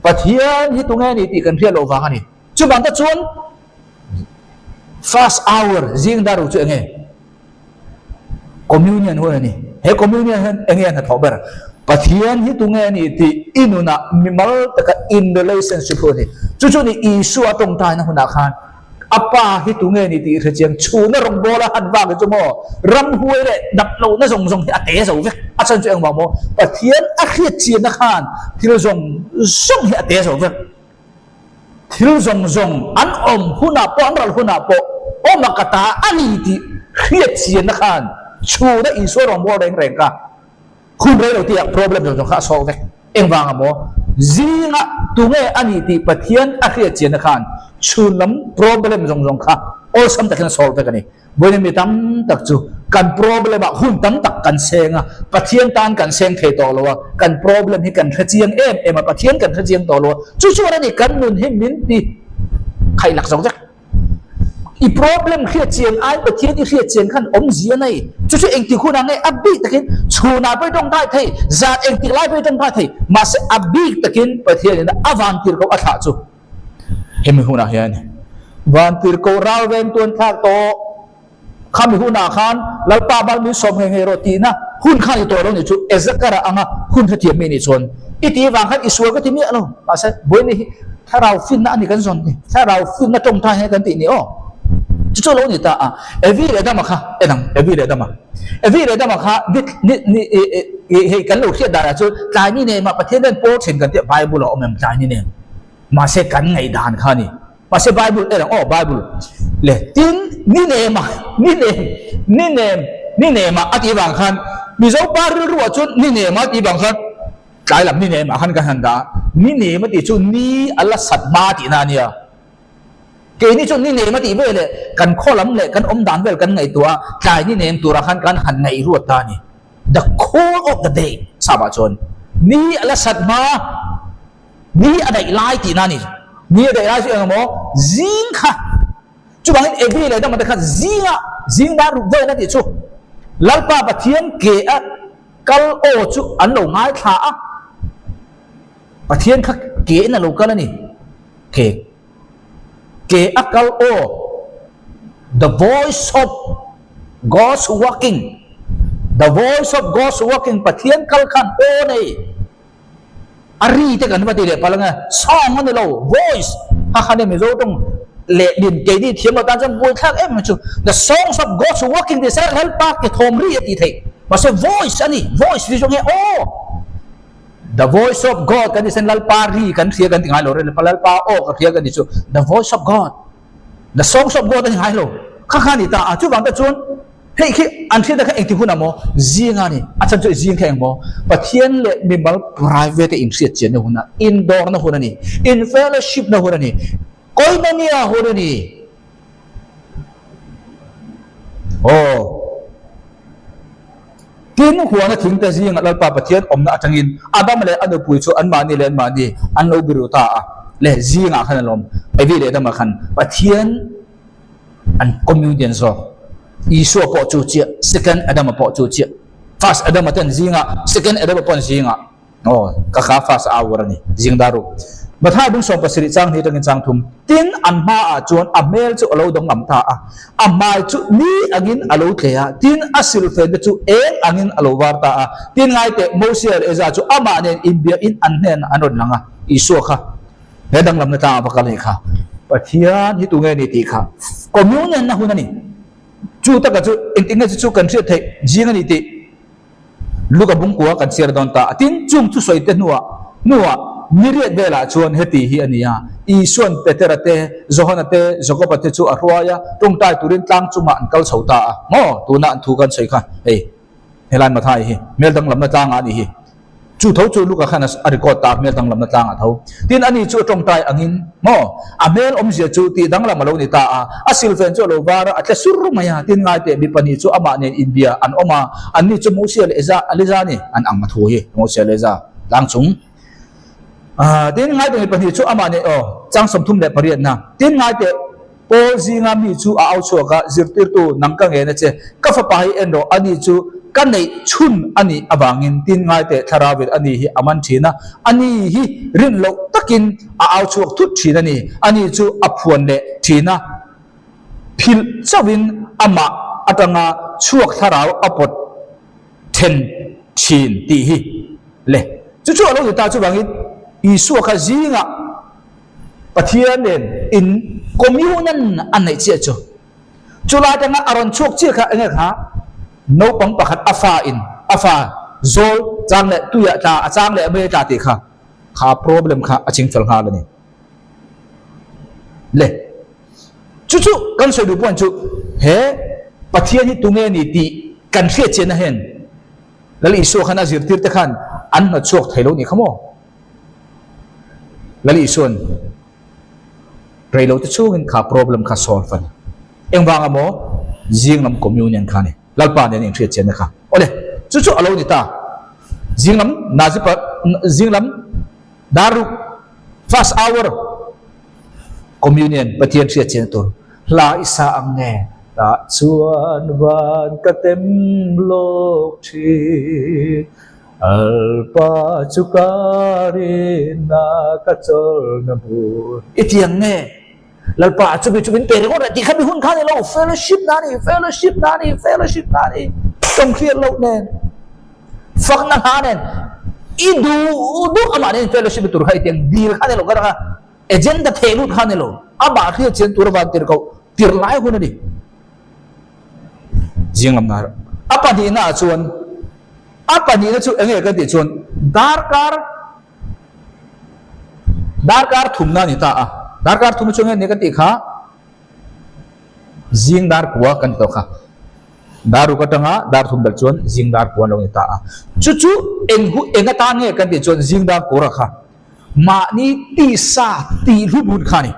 Pathian hi tunge ni tih kan hriat loh vang a ni. Chuvang te chuan first hour zing dar ru chu enge? Communion hun a ni. He communion hian enge a hnathawh ber? Pathian hi tunge a ni tih i nunah mimal taka in relationship hun a ni. Chu chu ni Isua tawngtaina hunah khan a pa hi tunge ni tih hre chiang chhuna rawngbawla han vak hi chu maw ramhuai leh dap lohna zawng zawng hi a te zo vek. A chhan chu engvang maw? Pathian a hriat chianna khan thil zawng zawng hi a te zo vek. Thil zawng zawng an awm hunah pawh an ral hunah pawh awm a ka ta a ni tih hriat chianna khan chhuna Isua rawngbâwl reng reng kha hun rei lo tihah problem zawng zawng kha a sawk vek. Engvang a maw? Zingah tunge a ni tih Pathian a hriat chianna khan chhun lam problem zawng zawng kha awlsam takin a sawk vek a ni. Vawiin mi tam tak chu kan problem ah hun tam tak kan seng a, Pathian tan kan seng thei tawh lo a, kan problem hi kan hre chiang em em a, Pathian kan hre chiang tawh lo a, chu chuan a ni kan nun hi min ti khaih lak zawk vek. I problem hriat chian ai Pathian i hriat chian khan awmzia nei, chu chu engtik hunah nge a bik takin chhunah pawh i tawngtai thei, zan engtik lai pawh i tawngtai thei, mahse a bik takin Pathianin a vantirhkoh a thlah chu. Hemi hunah hian Vantirhkoh ralveng tuan thlak tawh khami hunah khan Lalpa bal min sawm ngei ngei rawh tihna hun khan i tawh lo nih chu Ezekara anga hun hrethiam mi nih chuan i tih vang khan i sual ka ti miah lo. Mahse buaina hi thlarau finna a ni kan zawn ni, thlarau finna tawngtai hi kan tih ni aw. Chu chu lo ni ta a, Evi leh Adama kha en ang, Evi leh Adama. Evi leh Adama kha ni ni ni hei kan lo hriat danah chu tlai ni nen mah Pathian hian pawl thin kan tih a Bible a awm em tlai ni nen. Mahse kan ngaihdan kha a ni. Mahse Bible en ang aw Bible le tin ni nem a ni nem ni nem ni nem a a tih vang khan Mizo pa rilru ah chuan ni nem a tih vang khan tlai lam ni nem ah khan kan han dah a ni nem a tih chu ni a la sat hma tihna a nia. Keini chu ni nem a tih vel leh kan khaw lam leh kan awm dan vel kan ngaihtuah a tlai ni nem turah khan kan han ngaihruat ta a ni. The cool of the day sap ah chuan ni a la sat hma. Ni a daih lai tihna a ni. Ni a daih lai chu eng emaw zing kha. Chuvangin Evi leh Adama te kha zinga zing dar ruk vel a tih chu Lalpa Pathian ke a kal aw chu an lo ngaithla a. Pathian kha ke in a lo kal a ni. Ke ke a kal aw The voice of God's walking The voice of God's walking Pathian kal khan aw nei. A ri te kan va ti leh palh ange, sound a ni lo, voice a khan e Mizo tawng leh din keini thiam lo tan chuan buaithlak em em chu the songs of God's working tih se Lalpa ke thawm ri a tih theih mahse voice a ni, voice ri chu nge aw the voice of God kan tih sen Lalpa ri kan hria kan ti ngai lo reng Lalpa aw ka hria kan tih chu the voice of God the songs of God a ni ngai lo kha kha a ni ta a chuvang te chuan Hei khi an hriat kha engti hun a maw? Zing a ni. A chhan chu zing kha eng maw? Pathian leh mimal private a inhriat chianna hun a, indawrna hun a ni, in fellowship na hun a ni, koinonia hun a ni. Aw. Tin, huana thingte zingah Lalpa Pathian awmna atangin Adama leh a nupui chu anmahni leh anmahni an lo biru ta a. Le zingah khan an awm. Evi leh Adama khan Pathian an communion zawk. Isua pawh chu chiah, second Adama pawh chu chiah. First Adama ten zingah, second Adama pawh zingah. Aw, ka kha first hour a ni, zing dar ruk. Mathai bung 17 chang hnih atangin chang thum. Tin, an hmaah chuan a hmel chu a lo dawng ngam ta a, a hmai chu ni angin a lo tle a, tin, a silfen te chu eng angin a lo var ta a. Tin, ngaiteh, Mosia leh Eza chu amah nen inbiahin an hnenah an rawn lang a, Isua kha. He danglamna tlang a va kal anih kha. Pathian hi tunge ni tih kha communion na hun a ni. Chu taka chu engtik nge chu chu kan hriat theih zing a ni tih Luka bungkua kan chhiar dawn ta a. Tin, chung thusawi te hnuah hnuah ni riat velah chuan heti hi a ni a. Isua'n Petera te, Johana te, Jakoba te chu a hruai a, tawngtai turin tlang chungah an kal chho ta a. Maw? Tuna an thu kan sawi kha hei helai Mathai hi hmel danglamna tlangah a nih hi. Chu tho chu Luka khan a record ta a, hmel danglamna tlangah tho. Tin, ani chu a tawngtai angin, maw? A hmel awmzia chu tih danglam a lo ni ta a, a silfen chu a lo var a, a tle sur mai a. Tin, ngaiteh mi pahnih chu amah nen inbia an awm a, anni chu Mosia leh Eliza ni an ang a thu hi, Mosia leh Eliza tlang chung. Tin, ngaiteh mi pahnih chu amah nen, aw, chang 38 na. Tin, ngaiteh Paul zinga mi chu a au chhuak a, Zirtirtu, nang ka ngen a che, ka fapa hi en rawh, ani chu ka neih chhun a nih avangin tin ngaiteh thlarauin ani hi a man thin a, ani hi rin loh takin a au chhuak thut thin a ni, ani chu a phuan leh thin a, philh chauhin amah atanga chhuak thlarau a pawt then thin tih hi le. Chu chu a lo ni ta chuvangin Isua kha zingah Pathian nen in communion an neih chiah chu. Chulai tanga a rawn chhuak chiah kha enge kha naupang pakhat a fa in a fa zawl chang leh tuiah tla a chang leh mai tla tih kha kha problem kha a ching fel nghal a ni. Le chu chu kan sawi duh pawh chu he Pathian hi tunge ni tih kan hriat chiahna hian Lal Isua khan a zirtir te khan an hnawt chhuak thei lo ni kha maw? Lal Isua'n reilote chhungin kha problem kha solve a ni. Engvang a maw? Zing lam communion kha a ni. Lalpa nen inhriat chianna kha. Awle, chu chu a lo ni ta. Zing lam Nazi pa, zing lam dar ruk, first hour communion Pathian hriat chianna tur hla i sa ang nge? Tah chuan van ka tem lawk thin. Alpa chu ka rinna ka chawlhna hmun. I tiang nge? Lalpa chu mi chu min pe ringawt reh tih kha mi hun kha a ni lo. Fellowship na a ni, fellowship na a ni, fellowship na a ni. Tawng hriat loh nen, fakna hla nen, i duh duh amah nen fellowship tur kha i tiang dil kha a ni lo ka rang a, agenda theh lut kha a ni lo. Amah hriat chian tur avan tir koh tir lai hun a ni. Zing lam na a pahnihna ah chuan a pahnihna chu enge kan tih chuan darkar darkar thumna a ni ta a, darkar thum chu enge ni kan tih kha zing dar kua kan ti tawh kha dar ruk atanga dar thum belh chuan zing dar kua an lo ni ta a, chu chu eng hu eng atan nge kan tih chuan zing dar kua kha mahni tisa tih hlum hun kha a ni.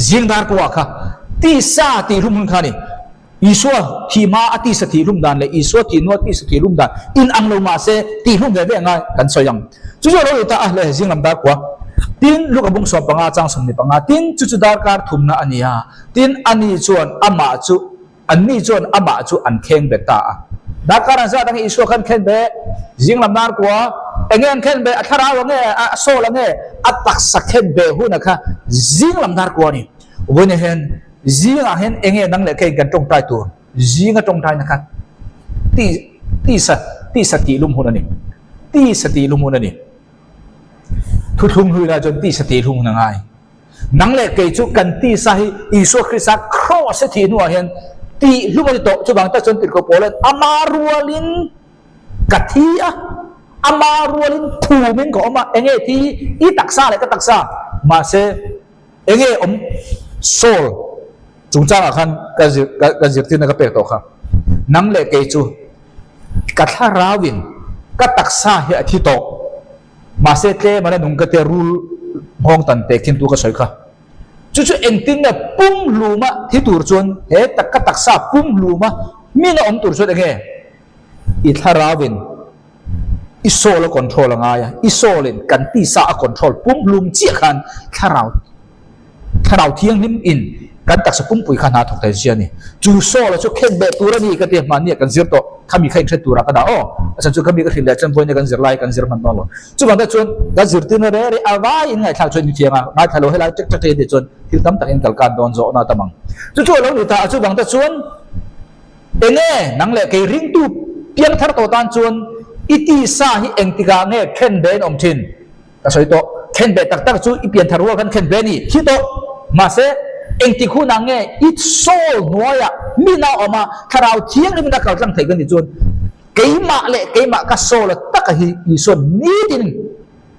Zing dar kuah kha tisa tih hlum hun kha a ni. Isua thih hma a tisa tih hlum dan leh Isua thih hnua tisa tih hlum dan in ang lo mah se tih hlum ve ve ngai kan sawi ang. Chu chu a lo ni ta a hle zing lam dar kuah. Tin, Luka bung 15 chang 25 tin chu chu darkar thumna a ni a, tin ani chuan amah chu Anni chuan amah chu an kheng bet ta a. Darkar an zat ange Isua khan khen be, zing lam nar kua, enge an khen be, a thlarau ange, a soul ange, a taksa khen be hun a kha zing lam nar kua a ni. Vawiin hian zingah hian enge nang leh keiin kan tawngtai tur, zinga tawngtai na kha ti tisa tisa tih lum hun a ni, tisa tih lum hun a ni. Thuthlung hlui lai chuan tisa tih lum hun a ngai. Nang leh kei chu kan tisa hi Isua Krista Kraws a thih hnuah hian tih hlum a ni tawh. Chuvang tak chuan Tirhkoh Paulan ama rualin ka thi a, ama rualin phumin ka awm a, enge thi i taksa leh ka taksa, mahse enge awm Saul chungchangah khan ka zir ka zirtirna ka pek tawh kha. Nang leh kei chu ka thlarauin ka taksa hi a thi tawh. Mahse tlem ala nung ka tia rul nghawng tan pek thin tu ka sawi kha. Chu chu engtin nge pum hluma thi tur chuan he tak ka taksa pum hluma min a awm tur chuan enge i thlarauin i soul a control a ngai a, i soul in kan tisa a control pum hlum chiah khan thlarau Thlarau Thianghlim in kan taksa pumpui kha hna thawk thei zia a ni. Chu Saul-a chu khen beh tur a ni ka ti a, hmanni ah kan zir tawh, khami kha inhre turah ka dah aw. A chhan chu khami ka hrilh leh chuan vawiin kan zir lai kan zir hman dawn lo. Chuvang te chuan kan zirtirna reh reh a vaiin ngaihthlak chuan in thiang a, ngaithla lo helai ṭek ṭek ṭek tih chuan thil tam takin kal kan dawn zawhna a tam ang. Chu chu a lo ni ta a, chuvang te chuan enge nang leh kei ringtu piangthar tawh tan chuan i tisa hi engtikah nge khen beh in awm thin? Ka sawi tawh, khen beh tak tak chu i pian thar rual khan khen beh a ni thi tawh. Mahse, engtik hunah nge i soul hnuaiah mi nau awm a, thlarau thianghlimin a kal tlang theih ka nih chuan keimah leh keimah ka soul a taka hi Isuan nitin.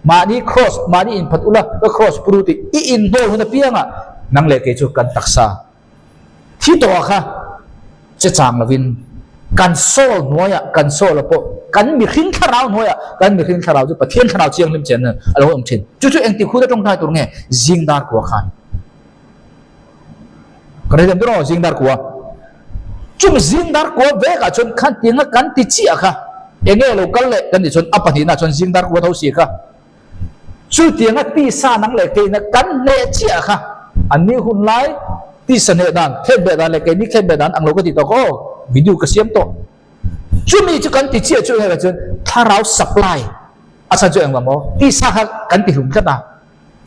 Mahni cross, mahni inphat ula ka cross pu ru tih i inhnawl hun apiangah nang leh kei chu kan taksa thi tawh ah kha che chang lovin kan soul hnuaiah kan soul ah pawh kan mihring thlarau hnuaiah kan mihring thlarau chu Pathian thlarau chianghlim chen a lo awm thin. Chu chu engtik hun atang hnai tur nge zing dar kua khan. Ka rei deuh ber aw zing dar kua. Chung zing dar kua vekah chuan khan tianga kan ti chiah kha enge lo kal leh kan tih chuan a pahnihna chuan zing dar kua tho si kha. Chu tianga tisa nang leh keina kan hneh chiah kha an ni hun lai tisa hneh dan thlen beh dan leh keini thlen beh dan ang lo ka ti tawh kha aw video ka siam tawh. Chumi chu kan ti chiah chu enge chuan thlarau supply a chhan chu engvang maw tisa kha kan ti hlum tlat a.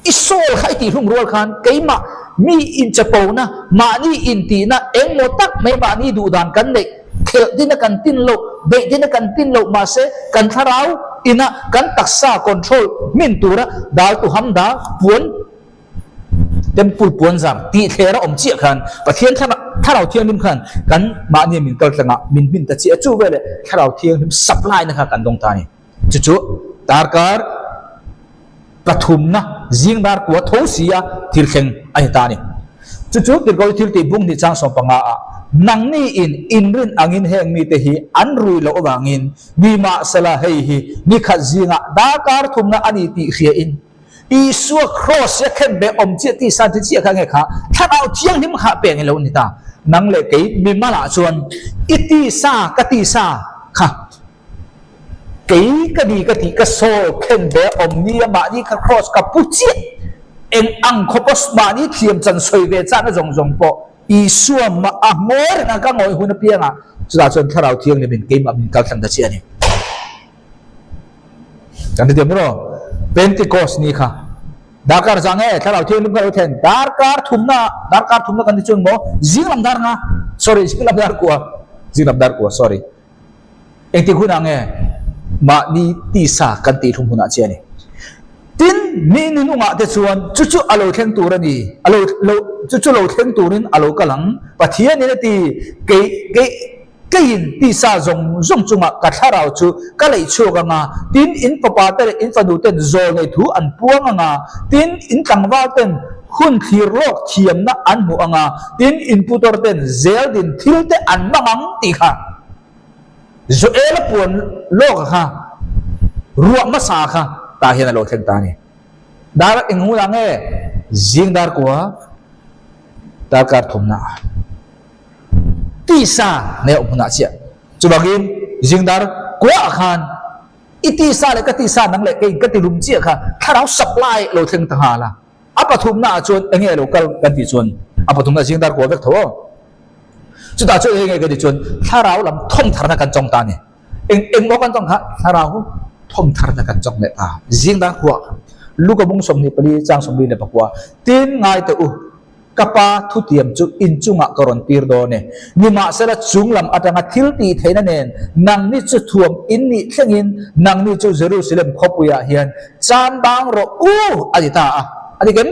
I sawl kha i tihhlum rual khan keimah mi inchapona, mahni intihna engmaw tak mai mahni duhdan kan neih, khelh dina kan tin loh, beih dina kan tin loh mahse kan thlarau ina kan taksa control hmin tura dal tu ham da puan temple puan zar tih thler a awm chiah khan Pathian thlarau thianghlim khan kan mahni min kal tlangah min hmin ta chiah chu veleh thlarau thianghlim supply na kha kan dawng ta a ni. Chu chu darkar pathumna zing dar kua tho sia thil thleng a ni ta a ni. Chu chu Tirhkoh thil tih bung hnih chang 15 ah nangni in inrin angin heng mite hi an rui loh avangin nimahsela hei hi nikhat zingah darkar thumna a ni tih hria in Isua Kraws ia khen ve awm chiah tih san thi chiah kha nge kha Thlarau Thianghlim kha peng i lo ni ta. Nang leh kei mimalah chuan i tisa ka tisa kha Kei ka ni ka tih ka sawl khen ve awm ni a mahni kha cross ka pu chiah eng ang khawpa mahni thiam chan sawi ve chahna zawng zawng pawh Isua mah a ngawi reng a ka ngawih hun apiangah chutah chuan Thlarau Thianghlim in keimah min kal thleng ta chiah a ni. Kan hrethiam emaw? Pentecost ni kha darkar zah nge Thlarau Thianghlim kha lo thlen darkar thumna darkar thumna kan ti chu engmaw zinglam dar nga sorry zinglam dar kua zinglam dar kua sorry. Engtik hunah nge mahni tisa kan tih hlum hunah chiah a ni. Tin, mi nunungah te chuan chu chu a lo thleng tur a ni, a lo lo chu chu lo thleng turin a lo kal ang. Pathianin a ti, Kei kei keiin tisa zawng zawng chungah ka thlarau chu ka leih chhuak ang a, tin, in fapa te leh in fanu ten zawl nei thu an puang ang a, tin, in tlangval ten hun thlir lawk thiamna an hmuh ang a, tin, in putor ten zel din thil te an hmang ang tih kha. Joel-a puan lawka kha ruah hmasa kha tah hian a lo thleng ta a ni. Dar eng hunah nge zing dar kua darkar thumna ah tisa nei a awm hunah chiah. Chuvangin zing dar kuaah khan i tisa leh ka tisa nang leh kei ka ti lum chiah kha thlarau supply lo thleng ta nghal a. A pathumna ah chuan enge lo kal kan tih chuan a pathumna zing dar kua vek tho aw. Chutah chuan enge kan tih chuan thlarau lam thawmtharna kan chawng ta a ni. Eng eng maw kan chawng kha thlarau thawmtharna kan chawng leh ta. Zing dar kua Luka bung 24 chang 44 tin ngai teh u ka pa thutiam chu inchungah ka rawn tir dawn e. Nimahsela chung lam atanga thil tih theihna nen nangni chu thuam in nih thlengin nangni chu Jerusalem khawpuiah hian chan bang rawh u a ti ta a. A ti kem?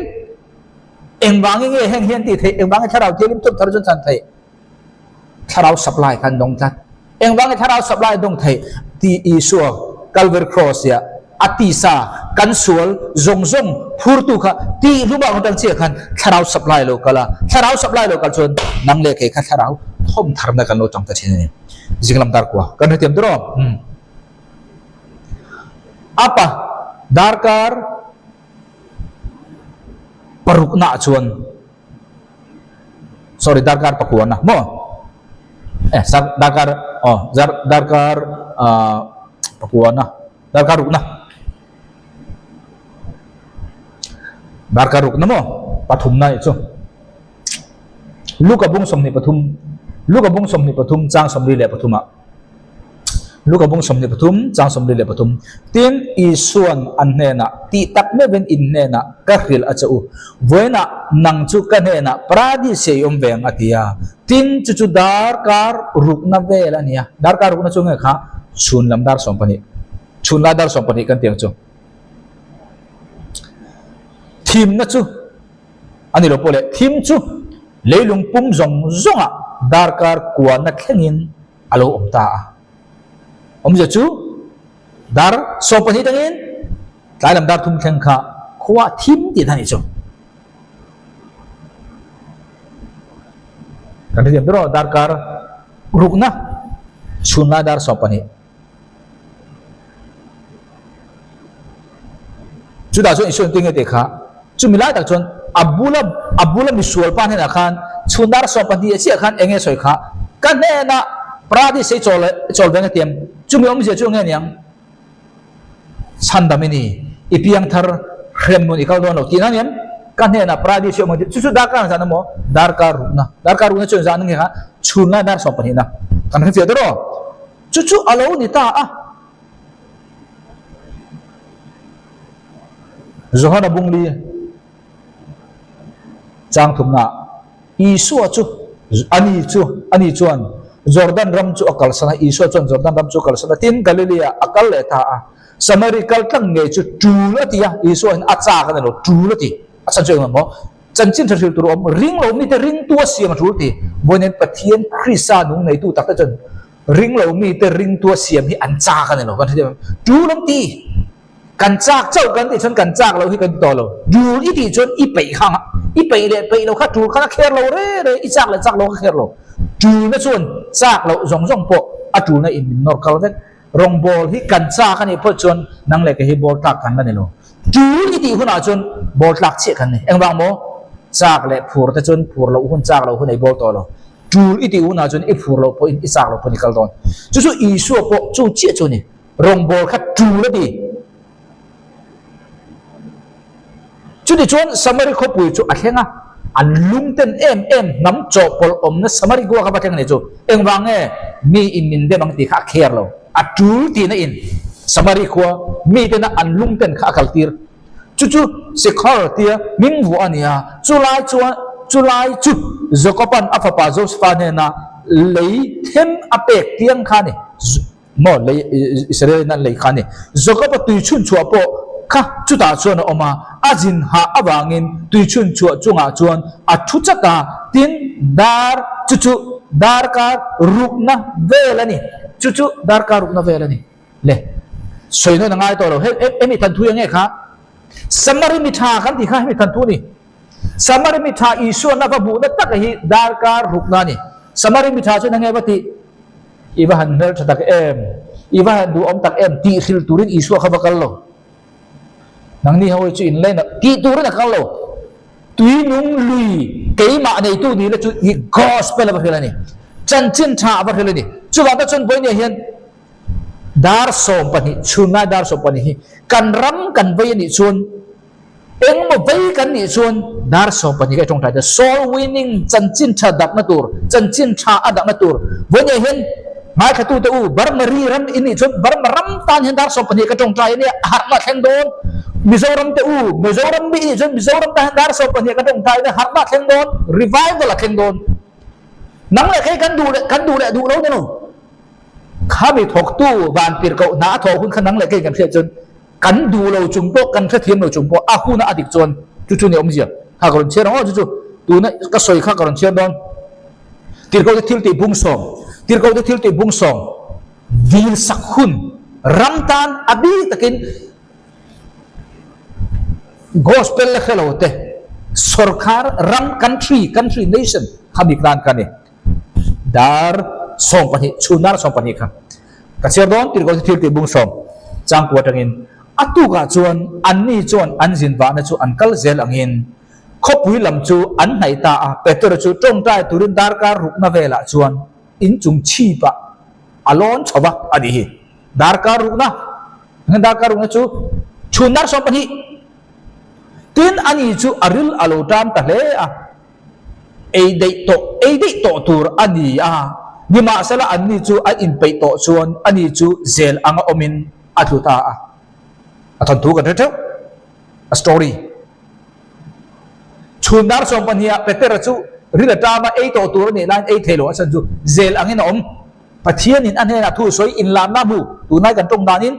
Engvangin nge heng hian tih theih? Engvangin thlarau thianghlim thawm thar chu an chan theih? Thlarau supply kha an dawng tlat. Engvangin thlarau supply an dawng theih? Tih Isua Calvary Cross ia a tisa kan sual zawng zawng phurtu kha tih hlumah ang atang chiah khan thlarau supply lo kal a. Thlarau supply lo kal chuan nang leh kei kha thlarau thawm tharna kan lo tang ta thin a ni. Zinglam dar kua kan hrethiam tur aw. Apa darkar parukna ah chuan sorry darkar pakuana maw eh darkar aw darkar pakuana darkar rukna darkar rukna maw pathumna ih chu Luka bung 23 Luka bung 23 chang 43 ah Luka bung 23 chang 23 Tin, Isua'n an hnenah, Tih tak meuhin in hnenah ka hrilh a che u. Vawiinah nang chu ka hnenah Paradis hi a awm ve ang a ti a. Tin, chu chu darkar rukna vel a ni a. Darkar rukna chu nge kha? Chhun lam dar 12. Chhun lai dar 12 kan ti ang chu. Thimna chu a ni lo pawh leh thim chu leilung pum zawng zawngah darkar kuana thlengin a lo awm ta a. Awmzia chu dar 12 tangin Tlai lam dar thum thleng kha khua a thim tih na nih chu. Kan hrethiam ber aw, darkar rukna chhun lai dar 12. Chutah chuan Isua engtin nge tih kha chumi lai tak chuan a bula a bula misual pa hnenah khan chhun dar 12 ah chiah khan eng nge sawi kha ka hnenah paradis ei chawl chawl ve nge tiam chumi awmzia chu eng nge niang chhandam i ni i piang thar hrem nun i kal dawn lo tih na niam ka hnenah paradis hi awm ang tih chu chu darkar ang zan emaw darkar rukna darkar rukna chu engzah nge kha chhun lai dar 12 na kan hrefiah dawn aw chu chu a lo ni ta a. Johana Bungli chang thumna Isua chu ani chu ani chuan Jordan ram chu a kalsan a, Isua chuan Jordan ram chu a kalsan a, tin Galilea a kal leh ta a. Samari kal tlang ngei chu tul a ti a, Isua hian a chak a ni lo, tul a ti. A chhan chu engemaw maw? Chanchin tha hril tur a awm, ring lo mite ringtu a siam a tul ti. Vawiin Pathian Krista nung neitu takte chuan Ring lo mite ringtu a siam hi an chak a ni lo, kan hre deuh em? Tul an ti. Kan chak chauh kan tih chuan kan chak loh hi kan ti tawh lo. Tul i tih chuan i peih kha i peih leh peih lo kha tul khan a kher lo re re, i chak leh chak lo kha kher lo. Tulna chuan chak loh zawng zawng pawh a tulna in min nawr kal vek. Rawngbawl hi kan chak a nih phawt chuan nang leh kei hi bawl tlak kan la ni lo. Tul i tih hunah chuan bawl tlak chiah kan ni. Engvang maw? Chak leh phur te chuan phur loh hun chak loh hun ei bawl tawh lo. Tul i tih hunah chuan i phur loh pawhin i chak loh pawhin i kal dawn. Chu chu Isua pawh chu chiah chu a ni. Rawngbawl kha tul a ti. Chutichuan Samari khawpui chu a thleng a, an lungten em em hnam chawhpawlh awmna Samari khua kha va thleng a ni chu. Engvang nge mi in min dem ang tih kha a kher lo. A tul tihna in Samari khua mitena an lungten kha a kaltir. Chu chu Sikhar tia hming vuah a ni a, chulai chuan chulai chu Jakoban a fapa Josefa hnena lei them a pek tiang kha a ni. Maw lei Israel in an lei kha a ni. Jakoba tui chhun chhuah pawh kha chutah chuan a awm a, a zin hah avangin tui chhun chhuah chungah chuan a thu chat a, tin dar chu chu darkar rukna vel a ni. Chu chu darkar rukna vel a ni. Le, sawi nawn a ngai tawh lo. Hei, hemi than thu eng nge kha? Samari mi tha kan tih kha hemi than thu a ni. Samari mi tha Isuan a va hmuhna taka hi darkar rukna a ni. Samari mi tha chuan eng nge va tih? I va han hmel tha tak em? I va han duhawm tak em? Tih hrilh turin Isua kha va kal lo. Nangni ho hi chu in lane ah tih turin a kal lo. Tui nung lui keimah neitu ni la chu i gospel a va hrilh a ni. Chanchin tha a va hrilh a ni. Chuvang tak chuan vawinia hian Dar 12, chhunlai dar 12 hi kan ram kan vei a nih chuan engmaw vei kan nih chuan dar 12 ka i tawngtai ta. Soul winning chanchin tha dakna tur, chanchin tha a dakna tur. Vawinia hian ngaithlatute u, Burma-ri ram in nih chuan Burma ram tan hian dar 12 ka tawngtai a nia, a harhna a thleng dawn. Mizoram te u, Mizoram mi in nih chuan Mizoram tan hian dar 12 ka tawngtai a nia, harhna a thleng dawn, revival a thleng dawn. Nang leh kei kan duh leh kan duh leh duh lo ni lo. Khami thawktu van tirhkoh hna a thawh hun kha nang leh kei kan hriat chuan kan duh lo chung pawh kan hrethiam lo chung pawh a huna a dik chuan chu chu ni awmzia kha ka rawn chhiar ang aw chu chu tuna ka sawi kha ka rawn chhiar dawn tirhkoh te thil tih bung sawm tirhkoh te thil tih bung sawm dil sak hun ram tan a bik takin gospel la hre lo te sorkar ram country country nation kha bik tan ka ni. Dar 12, chhun dar 12 kha ka chhiar dawn tirh ko chu thil tih bung sawm changkua atangin a tukah chuan anni chuan an zin vahna chu an kal zel angin khawpui lam chu an hnaih ta a, Petera chu tawngtai turin darkar rukna velah chuan inchung chhipah a lawn chho va a nih hi. Darkar rukna, darkar rukna chu chhun dar 12 tin ani chu a ril a lo tan ta hle a. Ei daih tawh, ei daih tawh tur a ni a, nimahsela anni chu an inpeih tawh chuan ani chu zel anga awmin a tlu ta a. A thawnthu kan hre theuh, a story. Chhun dar 12 ah Petera chu ril a tama ei tawh tur a nih laiin ei thei lo a chhan chu zel angin a awm. Pathianin a hnenah thu sawi inlarna hmu, tunlai kan tawng danin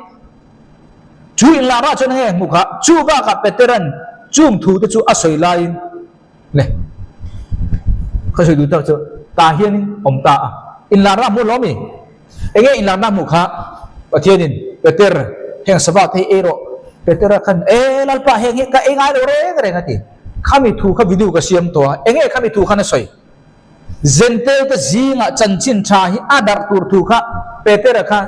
chu inlarna chuan enge hmu kha, chu bakah Petera'n chung thu te chu a sawi laiin, Le. Ka sawi duh tak chu tah hianin awm ta a. Inlarna hmuh lo mi? Enge inlarna hmuh kha Pathianin Peter heng sabat hi ei rawh. Petera khan, E Lalpa, heng hi ka ei ngai lo reng reng a ti. Khami thu kha video ka siam tawh a, enge khami thu khan a sawi? Zentel te zingah chanchin tha hi a darh tur thu kha Petera kha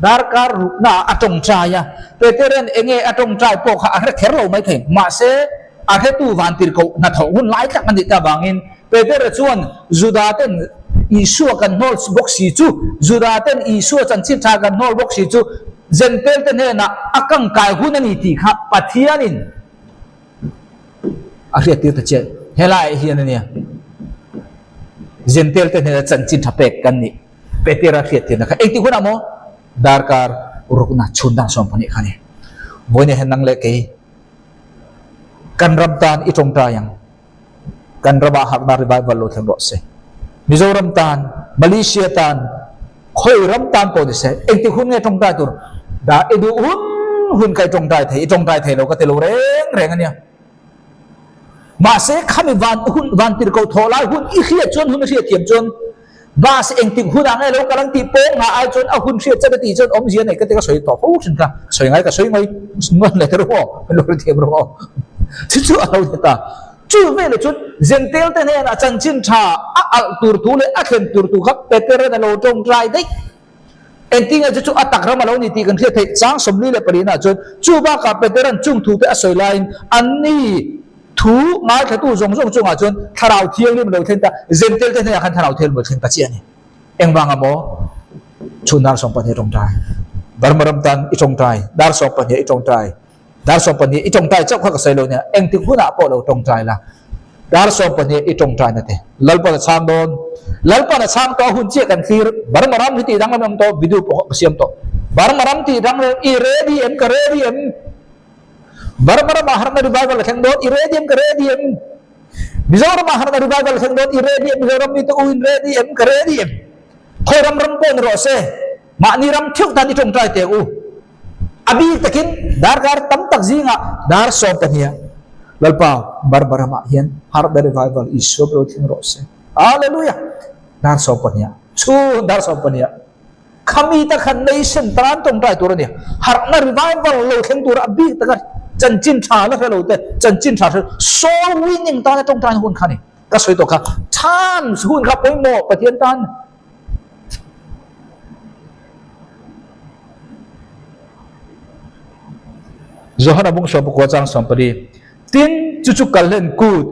darkar rukna ah a tawngtai a. Petera'n enge a tawngtai pawh kha a hre kher lo mai thei. Mahse, a hretu vantirhkoh hnathawh hun lai tak a nih ta vangin Petera chuan Juda ten Isua kan hnawl bawk si chu, Juda ten Isua chanchin tha kan hnawl bawk si chu Zentel te hnenah a kangkai hun a ni tih kha Pathianin A hriat tir ta chiah helaiah hian a nia. Zentel te hnena chanchin tha pek kan nih Petera hriat tirna kha engtik hunah maw darkar rukna chhun dang 12 kha a ni. Vawiin hian nang leh kei kan ram tan i tawngtai ang. Kan ramah harhna revival lo thleng rawh se. Mizoram tan, Malaysia tan, khawi ram tan pawh ni se, engtik hun nge tawngtai tur? Dah i duh hun hun kha i tawngtai thei, i tawngtai thei lo ka ti lo reng reng a nia. Mahse khami van hun van tir ko thaw lai hun i hriat chuan hun i hriat thiam chuan bus engtik hunah nge lo kal ang tih pawng ngah ai chuan a hun hriat chat a tih chuan awmzia nei ka ti ka sawi tawh fo thin kha, sawi ngai ka sawi mai nuan leh ta ru aw, lo ri thiam ru aw. Chu chu a lo ni ta. Chu veleh chuan Zentel te hnenah chanchin tha a alh tur thu leh a thlen tur thu kha Peteran a lo tawngtai daih. Engtinge chu chu a tak ram a lo ni tih kan hriat theih chang 44 ah chuan chu bakah Peteran chung thu te a sawi laiin anni thu ngaithlatu zawng zawng chungah chuan Thlarau Thianghlim a lo thleng ta, Zentel te hnenah khan Thlarau Thianghlim a lo thleng ta chiah a ni. Engvang a maw? Chhun dar 12 tawngtai. Burma ram tan i tawngtai, dar 12 i tawngtai. Dar 12 i tawngtai chauh kha ka sawi lo nia, engtik hunah pawh lo tawngtai la. Dar 12 i tawngtaina te Lalpan a chhang dawn. Lalpan a chhang tawh a hun chiah kan thlir. Burma ram hi tih danglam em tawh, video pawh ka siam tawh. Burma ram tih danglam i ready em ka ready em? Burma ramah harna revival a thleng dawn, i ready em ka ready em? Mizoramah harna revival a thleng dawn, i ready em? Mizoram mite u in ready em ka ready em? Khawi ram ram pawh ni rawh se, mahni ram theuh tan i tawngtai teh u. A bik takin darkar tam tak zingah dar 12 Lalpa Barbaramah hian Harda Revival Isua lo thleng rawh se. Hallelujah! Dar 12 chhun dar 12 khami ta khan nation tan tawngtai tur a ni. Harhna revival lo thleng tur a bik taka chanchin tha la hre lo te chanchin tha hre soul winning tana tawngtai hun kha ni. Ka sawi tawh kha chance hun kha pawimawh Pathian tan. Johana bung 14 chang 14 Tin, chu chu kalhlen kut,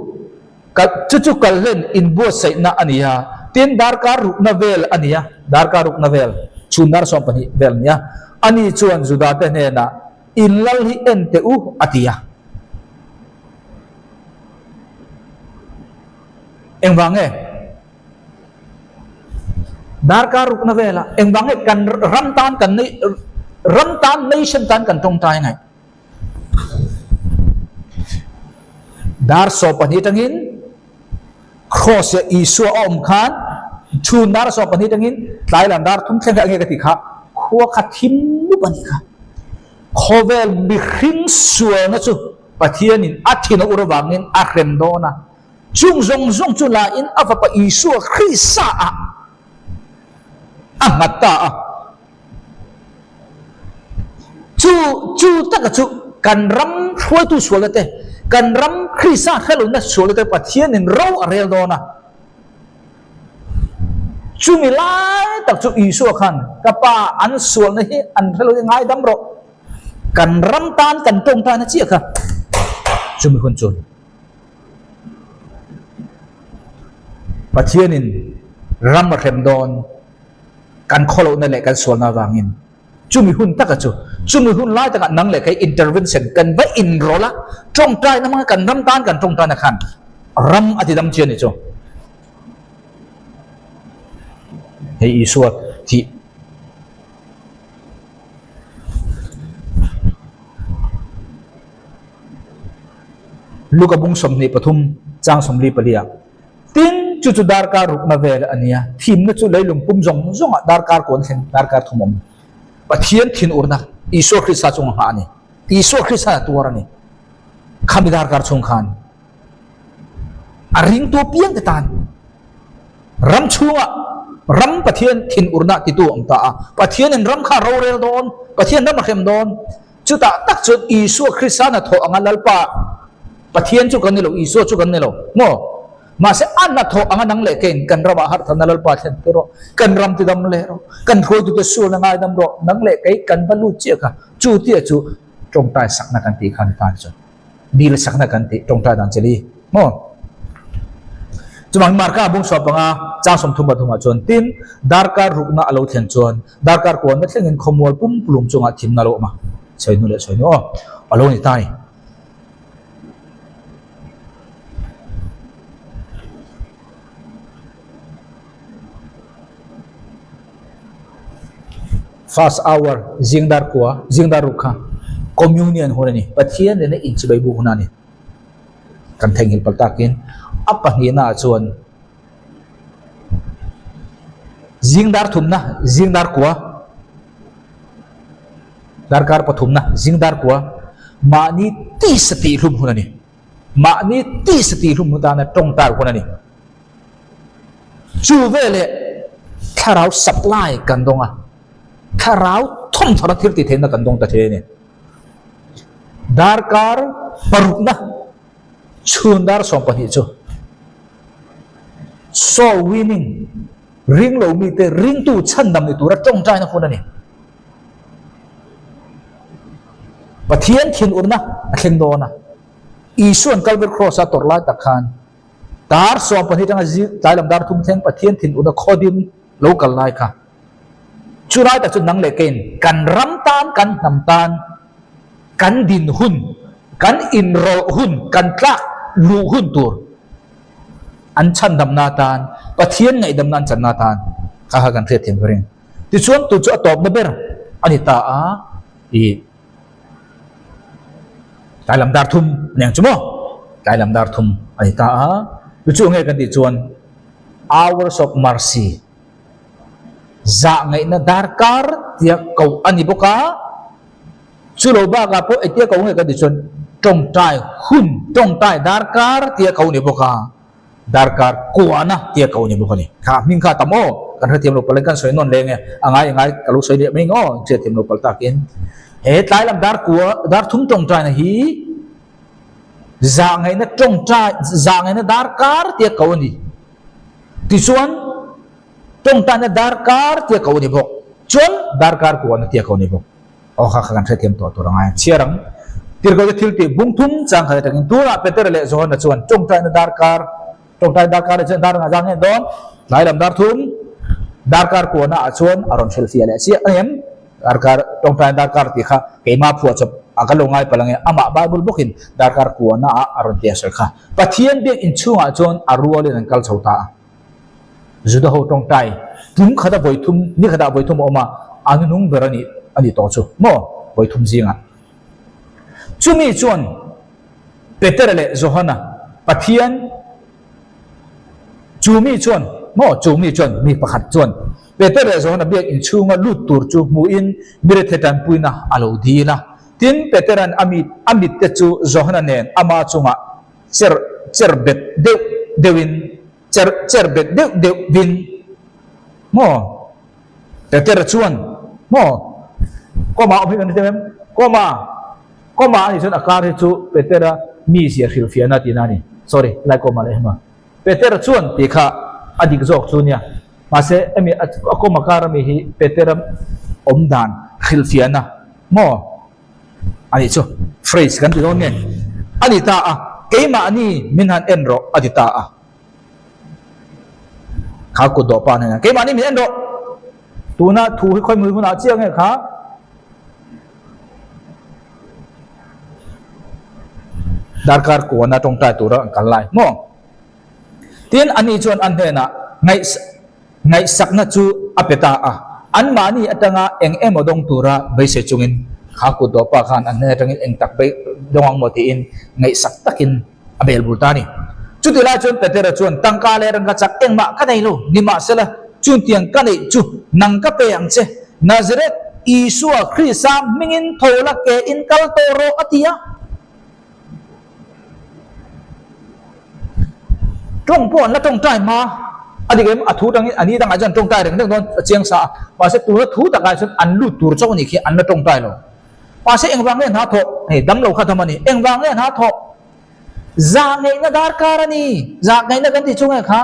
chu chu kalhlen inbuatsaihna a ni a, tin darkar rukna vel a ni a, darkar rukna vel, chhun dar 12 vel a ni a, ani chuan Juda te hnenah, In lal hi en teh u, a ti a. Engvang nge? Darkar rukna velah engvang nge kan ram tan kan nei ram tan nation tan kan tawngtai ngaih. Dar 12 tangin cross ya Isua a awm khan chhun dar 12 tangin tlai lam dar 3 thleng kha enge ka ti kha khua kha thim lup a nih kha. Khawvel mihring sualna chu Pathianin a thin a ur avangin a hrem dawn a. Chung zawng zawng chu la in a fapa Isua Krista ah a nghat ta a. Chu chu taka chu kan ram hruaitu sualna te, kan ram Krista hreluna sualna te Pathianin ro a rel dawn a. Chumi lai tak chu Isua khan ka pa an sualna hi an hrelo hi ngaidam rawh. Kan ram tan kan tawngtaina chiah kha chumi hun chu. Pathianin ram a hrem dawn kan khawlohna leh kan sualna avangin chumi hun taka chu chumi hun lai takah nang leh kei intervention kan va inrawlh a, tawngtaina hmanga kan ram tan kan tawngtaina khan ram a ti dam chian ni chu. Hei Isua thih. Luka bung 23 chang 44 ah, Tin, chu chu darkar rukna vel a nia, thimna chu leilung pum zawng zawngah darkar kawn thleng darkar thum awm. Pathian thinurna Isua Krista chunga nghah a ni. Isua Krista a tuar a ni. Khami darkar chhung khan a ringtu piang te tan ram chhungah ram Pathian thinurna titu a awm ta a. Pathianin ram kha a rorel dawn, Pathian ram a hrem dawn. Chutah tak chuan Isua Krista hnathawh anga Lalpa Pathian chu kan ni lo, Isua chu kan ni lo maw? Mahse a hnathawh anga nang leh keiin kan ramah harhtharna Lalpa thlen tir rawh, kan ram ti dam leh rawh, kan hruaitute sualna ngaidam rawh, nang leh kei kan va lut chiah kha chu tia chu tawngtai sakna kan tih kha ni ta ni chuan dil sakna kan tih tawngtai dan cheli maw? Chuvangin Marka bung suah panga chang 33ah chuan tin darkar rukna a lo thlen chuan darkar kuanna thlengin khawmual pumpulum chungah thimna a lo awm a, sawi hnu leh sawi hnu aw a lo ni ta ni. First hour zing dar kua zing dar ruk kha communion hun a ni Pathian nena inchibai buk hun a ni kan theihnghilh palh takin a pahnihna ah chuan zing dar thumna zing dar kua Darkar pathumna zing dar kua mahni tisa tih hlum hun a ni. Mahni tisa tih hlum hun tana tawngtai hun a ni. Chu veleh thlarau supply kan dawng a, thlarau thawmthawna thil tih theihna kan dawng ta thei a ni. Darkar parukna chhun dar 12 chu soul winning ring lo mite ringtu chhandam ni tura tawngtaina hun a ni. Pathian thinurna a thleng dawn a, Isua'n Kalvari Kraws-a tawrh lai tak khan dar 12 atanga tlai lam dar thum thleng Pathian thinurna khawdin lo kal lai kha. Chu lai tak chu nang leh keiin kan ram tan, kan hnam tan, kan din hun, kan inrawlh hun, kan tlak luh hun tur an chhandamna atan, Pathian ngaihdamna an channa atan kha kha kan hriatthiam ka ring. Tichuan tu chu a tawpna ber a ni ta a, ih tlai lam dar thum a ni ang chu maw? Tlai lam dar thum a ni ta a, chu chu nge kan tih chuan hours of mercy zah ngaihna darkar tia koh a ni bawk a, chu lo bakah pawh engtia koh nge kan tih chuan tawngtai hun tawngtai darkar tia koh a ni bawk a. Darkar kuahna tia ko ni bawk a ni. Kha hming kha tam aw, kan hrethiam lo palh in kan sawi nawn leng e, a ngai a ngai ka lo sawi leh mai ang aw, hriathiam lo palh takin. He tlai lam dar kua, dar thum tawngtaina hi zahngaihna tawngtai, zahngaihna darkar tia ko a ni. Tichuan tawngtaina darkar tia ko a ni bawk. Chuan darkar kuahna tia ko a ni bawk. Aw kha kha kan hrethiam tawh tur a ngai. Chhiar ang. Tirhkohte thil tih bung thum chang khat atangin tunah Petera leh Johana chuan tawngtaina darkar, tawngtai darkar leh chuan dar nga zang nge dawn? Tlai lam dar thum, darkar kuahna ah chuan a rawn hrilhfiah leh chiah ang em? Darkar, tawngtaina darkar tih kha keimah phuah chawp a ka lo ngai palh ang e, amah Bible bawkin darkar kuahna ah a rawn ti a sawi kha. Pathian biak inchhungah chuan a rualin an kal chho ta a. Juda ho tawngtai tum khata vawi thum, ni khatah vawi thum a awm a, a nunung ber a nih a nih tawh chu maw vawi thum zingah. Chumi chuan Petera leh Johana Pathian chu mi chuan maw chu mi chuan mi pakhat chuan Petera leh Johana biak inchhunga lut tur chu hmuhin mirethe tanpuina a lo dil a. Tin, Petera'n a mi a mitte chu Johana nen ama chungah cher cher bet deuh deuhin cher cher bet deuh deuh vin maw Petera chuan maw kawma awm hi kan hre em kawma kawma ani chuan a kar hi chu Petera mizia hrilhfiahna tihna a ni sorry helai kawma leh hema Petera chuan tih kha a dik zawk chu nia mahse hemi a kawma kar ami hi Petera awm dan hrilhfiahna maw A nih chu, phrase kan ti dawn nge? A ni ta a, keimahni min han en rawh a ti ta a. Kha kut dawh pa hnenah, keimahni min en rawh! Tuna thu hi khawimui hunah chiah nge kha? Darkar kuana tawngtai tura an kal lai maw? Tin, ani chuan an hnenah ngaih Ngaihsakna chu a pe ta a, anmahni atanga eng emaw dawng tura beisei chungin kha kut dawhpa khan an hnen atangin eng tak bei dawng ang maw tiin ngaihsak takin a bel bul ta a ni. Chuti lai chuan Petera chuan, Tangka leh rangka chak engmah ka nei lo, nimahsela chuntiang ka neih chu nang ka pe ang che, Nazareth Isua Krista hmingin tho la ke in kal tawh rawh a ti a. Tawng pawh an la tawngtai hma a dik em? A thu tangin a ni dangah chuan tawngtai reng reng dawn a chiang sa a, mahse tuna thu takah chuan an lut tur chauh a nih khi an la tawngtai lo. Mahse engvang nge hna thawh? Hei damlo kha dam a ni. Engvang nge hna thawh? Zahngaihna darkar a ni. Zahngaihna kan tih chu nge kha?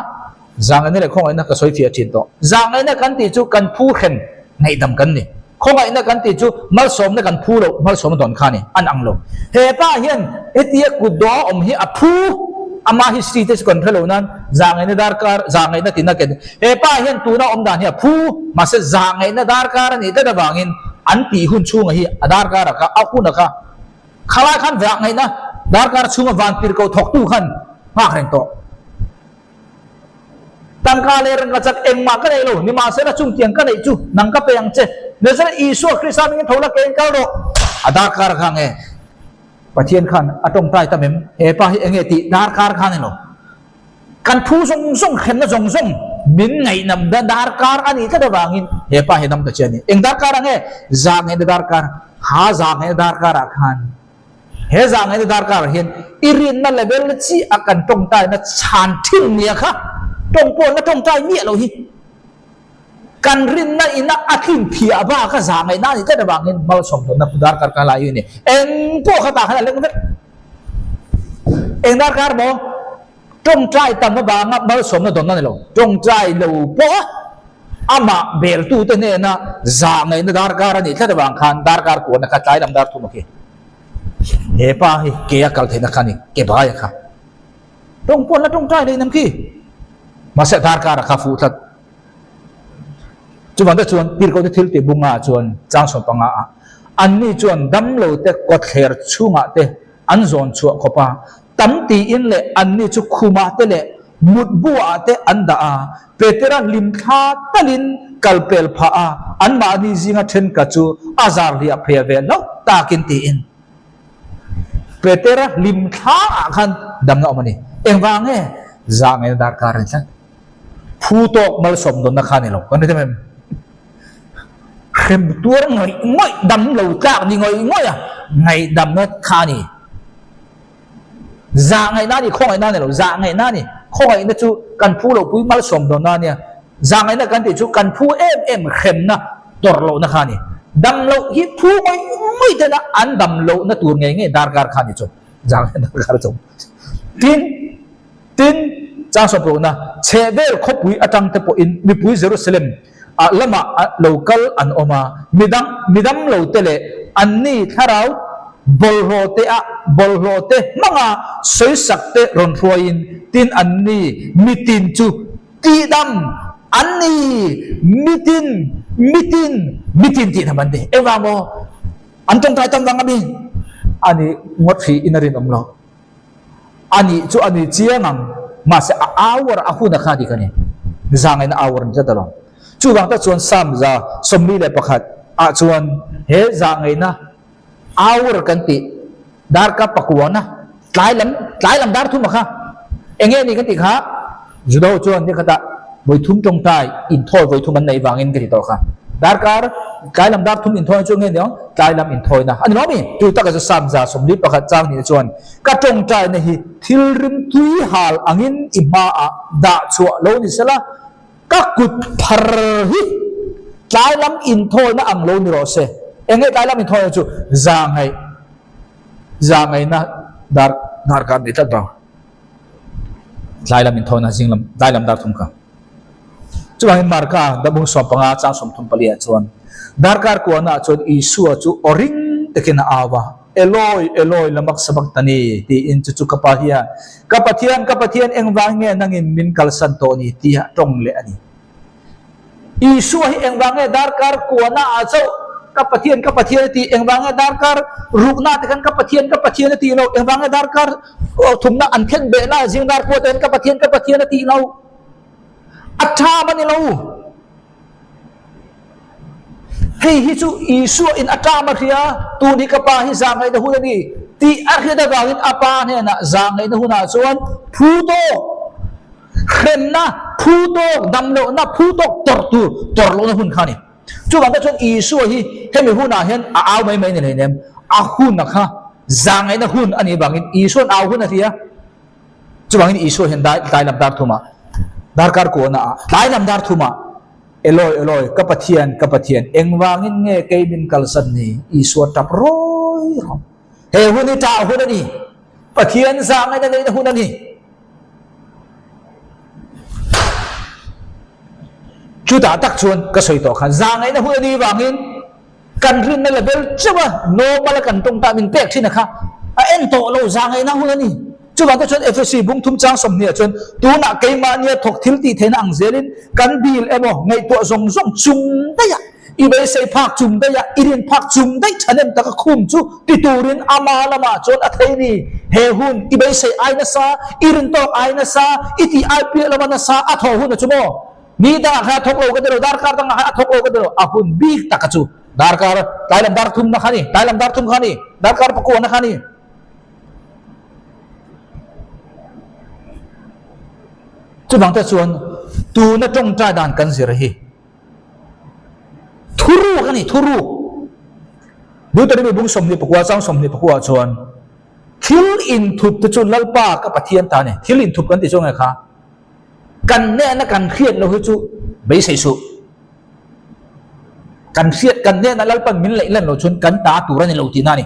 Zahngaihna leh khawngaihna ka sawi fiah thin tawh. Zahngaihna kan tih chu kan phu hrem ngaihdam kan ni. Khawngaihna kan tih chu malsawmna kan phu loh malsawmna dawn kha a ni. An ang lo. He pa hian hetia kut dawh a awm hi a phu ama history te chu kan hre lo nan zahngaihna darkar zahngaihna tina ken he pa hian tuna awm dan hi a phu mahse zahngaihna darkar a nih tlat avangin an tih hun chhunga hi a darkar a kha a hun a kha Khalai khan vah ngaihna darkar chhunga van tirhkoh thawktu khan nghak reng tawh. Tangka leh rangka chak engmah ka nei lo, nimahsela chungtiang ka neih chu nang ka pe ang che. Nazareth Isua Krista hmingin tho la kein kal rawh. A darkar kha nge Pathian khan a tawngtai tam em? He pa hi enge tih darkar kha ni lo. Kan thu zawng zawng hremna zawng zawng min ngaihnam na darkar a nih tlat avangin he pa hi dam ta che a ni. Eng darkar ang e? Zahngaihna darkar. Ha zahngaihna darkarah khan he zahngaihna darkarah hian i rinna level chi a kan tawngtaina chhan thin nia kha tawng pawh na tawngtai miah lo hi. Kan rinna ina a tlin phiah bak a zahngaihna a nih tlat avangin malsawmhlawmna darkar ka lai a ni. Eng pawh kha tah khan a leng vek. Eng darkar maw? Tawngtai tam avanga malsawmna dawnna ni lo. Tawngtai lo pawh amah beltute hnena zahngaihna darkar a nih tlat avang khan darkar kuahna kha tlai lam dar thum a khi. He pa hi ke a kal theihna kha a ni, ke bai a kha. Tawng pawh an la tawngtai leh nem khi. Mahse darkar a kha fuh tlat. Chuvang te chuan Tirhkohte thil tih bunga chuan chang sawm panga ah anni chuan damlo te kawtthler chhungah te an zawn chhuah khawp a, tam tiin leh anni chu khumah te leh mutbu ah te an dah a, Petera hlimthla talin kalpel phah a, anmahni zinga thenkhat chu a zar hliah phei ve hlauh takin tiin. Petera hlimthla ah khan damna awm a ni. Engvang nge? Zah ngeina darkar a ni tlat. Phu tawk malsawm dawnna kha a ni lo. Kan hre em? Hrem tuar ngawih ngawih, dam lo tlak ni ngawih ngawih a, ngaihdamna kha a ni. Zah ngaihna a ni, khawngaihna a ni lo. Zah ngaihna a ni. Khawngaihna chu kan phu lo pui malsawm dawnna a nia. Zah ngaihna kan tih chu kan phu em em hremna tawrh lohna kha a ni. Dam loh hi phu ngawih ngawih tena an dam lohna tur ngei ngei darkar kha a ni chu. Zah ngaihna darkar chu. Tin. Tin, changsaw pawhna chhehvel khawpui atang te pawhin mipui Jerusalem ah lamah lo kal an awm a, midang midam lo te leh anni thlarau bawlhhlawh te ah bawlhhlawh te hmanga sawisak te rawn hruaiin tin anni mitin chu tihdam anni mitin mitin mitin tihdam an ti. Engvang maw? An tawngtai tam vang a mi? Ani ngawt hrih in a rinawm lo. A nih chu a ni chiang ang, mahse a hour a hun a kha dik a ni. Zangaina hour a ni tlat alawm. Chuvang tak chuan Psalm 141 ah chuan he zangaina hour kan tih darkar pakuana tlai lam tlai lam dar thum a kha eng nge ni kan tih kha Juda ho chuan nikhatah vawi thum tawngtai inthawi vawi thum an neih vangin ka ti tawh kha. Darkar tlai lam dar thum inthawina chu nge niang? Tlai lam inthawina a ni lo mi? Chu taka chu Psalm 141 chang nih chuan ka tawngtaina hi thil rim tui hal angin i hmaah dah chhuah lo ni sela, ka kut phar hi tlai lam inthawina ang lo ni rawh se. Eng nge tlai lam inthawina chu? Zahngaih zahngaihna dar darkar ni tlat vang. Tlai lam inthawina zing lam tlai lam dar thum kha. Chuvangin Marka dabung 15 chang 34 ah chuan darkar kuahna ah chuan Isua chu aw ring takin a au a, Eloi, Eloi, lama sabachthani? tiin chu chu ka pa hian, Ka Pathian, ka Pathian, engvang nge nangin min kalsan tawh ni? tia tawng leh a ni. Isua hi engvang nge darkar kuahna ah chauh ka Pathian, ka Pathian a tih? Engvang nge darkar rukna te khan ka Pathian, ka Pathian a tih lo? Engvang nge darkar thumna an khen behna zing dar kuah te khan ka Pathian, ka Pathian a tih lo? A ṭham a ni lo. Hei hi chu Isua in a ṭham a hria, tun hi ka pa hi zahngaihna hun a ni tih a hriat avangin a pa hnenah zahngaihna hunah chuan phu tawk hremna, phu tawk damlohna, phu tawk tawrh tur tawrh lohna hun kha a ni. Chuvang te chuan Isua hi hemi hunah hian a au mai mai ni hleinem, a hun a kha zahngaihna hun a nih avangin Isua'n au hun a hria. Chuvangin Isua hian dai tlai lam dar thumah, darkar kuahna ah, tlai lam dar thumah Eloi, Eloi, ka Pathian, ka Pathian, engvangin nge kei min kalsan ni? Isua tap rawi rawh. He hun hi tah hun a ni. Pathian zahngaihna neihna hun a ni. Chutah tak chuan ka sawi tawh khan zahngaihna hun a nih vangin kan rinna level chauha normal a kan tawngtah min pek thin a kha a en tawh lo zahngaihna hun a ni. Chuvang te chuan Efesi bung thum chang sawmhnih ah chuan tunah keimahnia thawk thil tih theihna ang zelin kan dil emaw ngaihtuah zawng zawng chung daih a, i beisei phak chung daih a, i rin phak chung daih thahnem taka khum chu ti turin ama lamah chuan a thei ni. He hun i beisei ai nasa, i rin tawk ai nasa, i tih ai piah lama nasa a thaw hun a chu maw? Ni dangah khan a thawk lo ka ti lo, darkar dangah khan a thawk lo ka ti lo, a hun bik taka chu darkar tlailam dar thumna kha a ni, tlailam dar thum kha a ni, darkar pakuana kha a ni. Chuvang te chuan tuna tawngtai dan kan zir hi thuruk a ni, thuruk. Deuteronomy bung 24 chang 24 chuan thil inthup te chu Lalpa ka Pathian ta a ni. Thil inthup kan tih chu nge kha? Kan hnehna kan hriat lo hi chu beisei suh. Kan hriat kan hnehna Lalpan min leih lan lo chuan kan ta tur a ni lo tihna a ni.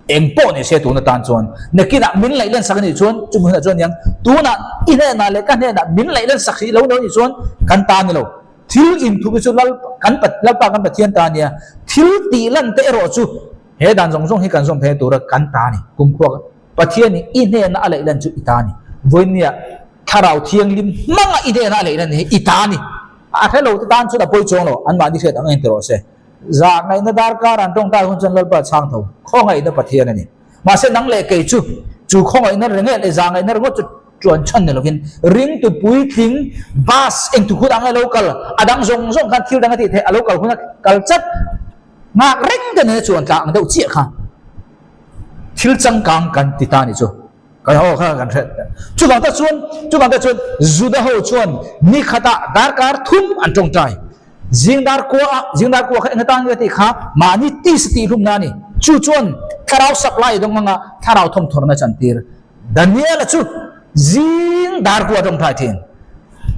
Eng pawh ni se tun atan chuan nakinah min laih len sak a nih chuan chumi hunah chuan niang tunah i hnenah leh ka hnenah min laih len sak hrih lo lo a nih chuan kan ta a ni lo. Thil inthup hi chu Lal kan Lalpa kan Pathian ta a nia. Thil tih lan te erawh chu he dan zawng zawng hi kan zawm theih tura kan ta a ni. Kumkhua Pathianin i hnenah a laih lan chu i ta a ni. Vawinia Thlarau Thianghlim hmanga i hnenah a laih lan hi i ta a ni. A hre lo te tan chuan a pawi chuang lo, anmahni hriat ang a inti rawh se. Zah ngaihna darkar an tawngtai hun chuan Lalpa chhang tho, khawngaihna Pathian a ni. Mahse nang leh kei chu, chu khawngaihna ringawt leh zah ngaihna ringawt chu tuan chhan ni lovin, ringtu puitling bus engtu hun ang a lo kal, a dang zawng zawng khan thil dang a tih theih, a lo kal hun a kal chat nghak reng te nena chuan tla ang deuh chiah kha thil changkang kan ti ta ni chu. Kan ho kha kan hre. Chuvang te chuan, chuvang te chuan Juda ho chuan ni khatah darkar thum an tawngtai. Zing dar kua ah, zing dar kua kha eng atan nge tih kha mahni tisa tih hlumna a ni. Chu chuan thlarau supply dawng anga thlarau thawmthawrna chantir. Daniela chu zing dar kua tawngtai thin.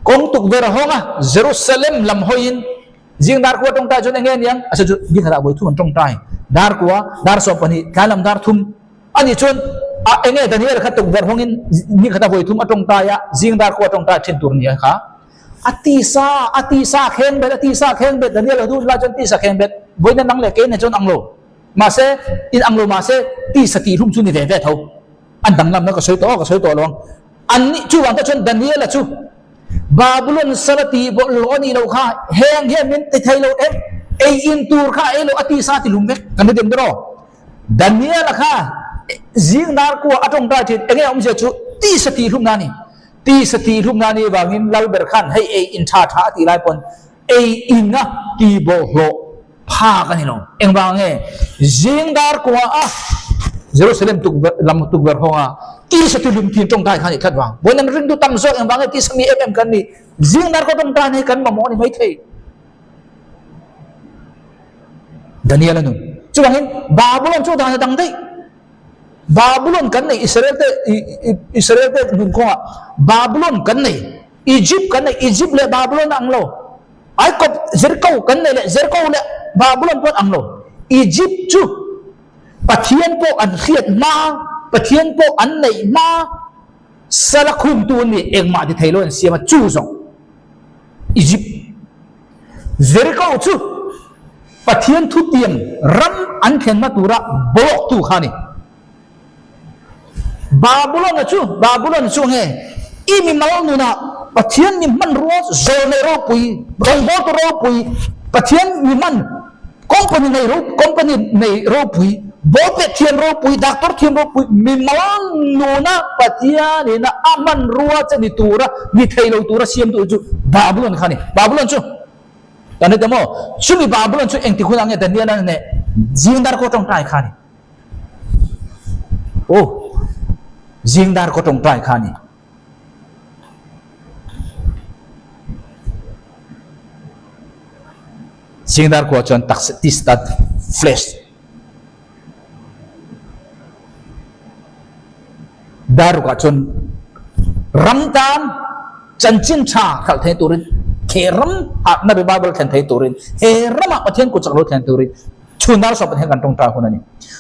Kawng tukverh a hawng a, Jerusalem lam hawiin zing dar kua tawngtai chuan eng nge niang? A sawi chu ni khatah vawi thum an tawngtai. Dar kua, dar 12, tlai lam dar thum. Ani chuan, A enge Daniel kha tukverh hawngin ni khata vawi thum a tawngtai a, zing dar kua tawngtai thin tur nia kha. A tisa, a tisa kheng bet, a tisa kheng bet, Daniel a dun lai chuan tisa kheng bet, vawiin a nang leh kei nen chuan ang lo. Mahse, in ang lo mahse, tisa tih hlum chu ni ve ve tho. An danglamna ka sawi tawh a, ka sawi tawh lo ang. An nih chuvang te chuan Daniel-a chu Babylon sal a tih bawlhhlawh a nih loh kha, heng hian min ti thei lo em, ei in tur kha ei lo, a tisa ti hlum vek kan hre dim ber aw. Daniel-a kha zing dar kua a tawngtai thin, enge awmzia chu tisa tih hlumna a ni. Tisa tih hlumna a nih vangin Lalber khan hei ei in tha tha a tih lai pawn ei in a ti bawlhhlawh phak a ni lo. Engvang nge? Zing dar kua a Jerusalem tukverh lam tukverh hawnga tisa ti hlum thin tawngtai kha a nih tlat vang. Vawiin an ringtu tam zawk engvang nge tisa mi em em kan nih? Zing dar kua tawngtai hi kan mamawh a ni maithei. Daniel a nun. Chuvangin Babylon chu dan a dang daih. Babylon kan nei Israel te Israel te nun kawngah Babylon kan nei Egypt kan nei Egypt leh Babylon ang lo. Aikop Jericho kan nei leh Jericho leh Babylon pawh ang lo. Egypt chu Pathian pawh an hriat hma, Pathian pawh an neih hma sala khumtu an ni engmah ti thei lo an siam a chu zawng Egypt Jericho chu Pathian thutiam ram an thlenna tura bawktu kha a ni. Babylon-a chu, Babylon chu nge i mimal nunah Pathian mi hmanrua zawlnei ropui, rawngbawltu ropui, Pathian mi hman company nei company nei ropui, bawlpeh thiam ropui, doctor thiam ropui, mimal nuna Pathianina a hmanrua che ni tura, ni thei lo tura siamtu chu Babylon kha a ni. Babylon chu. Kan hre teh maw? Chumi Babylon chu engtik hunah nge Daniel a neh zing dar kaw tawngtai kha a ni. Oh, zing dar kaw tawngtai kha a ni. Zing dar kua chuan taksa tista flesh dar rukah chuan ram tan chanchin tha khalh thei turin. He ram harhna revival thlen thei turin, he ramah Pathian kut chak lo thlen turin chhun dar sawm Pathian kan tawngtai hun a ni.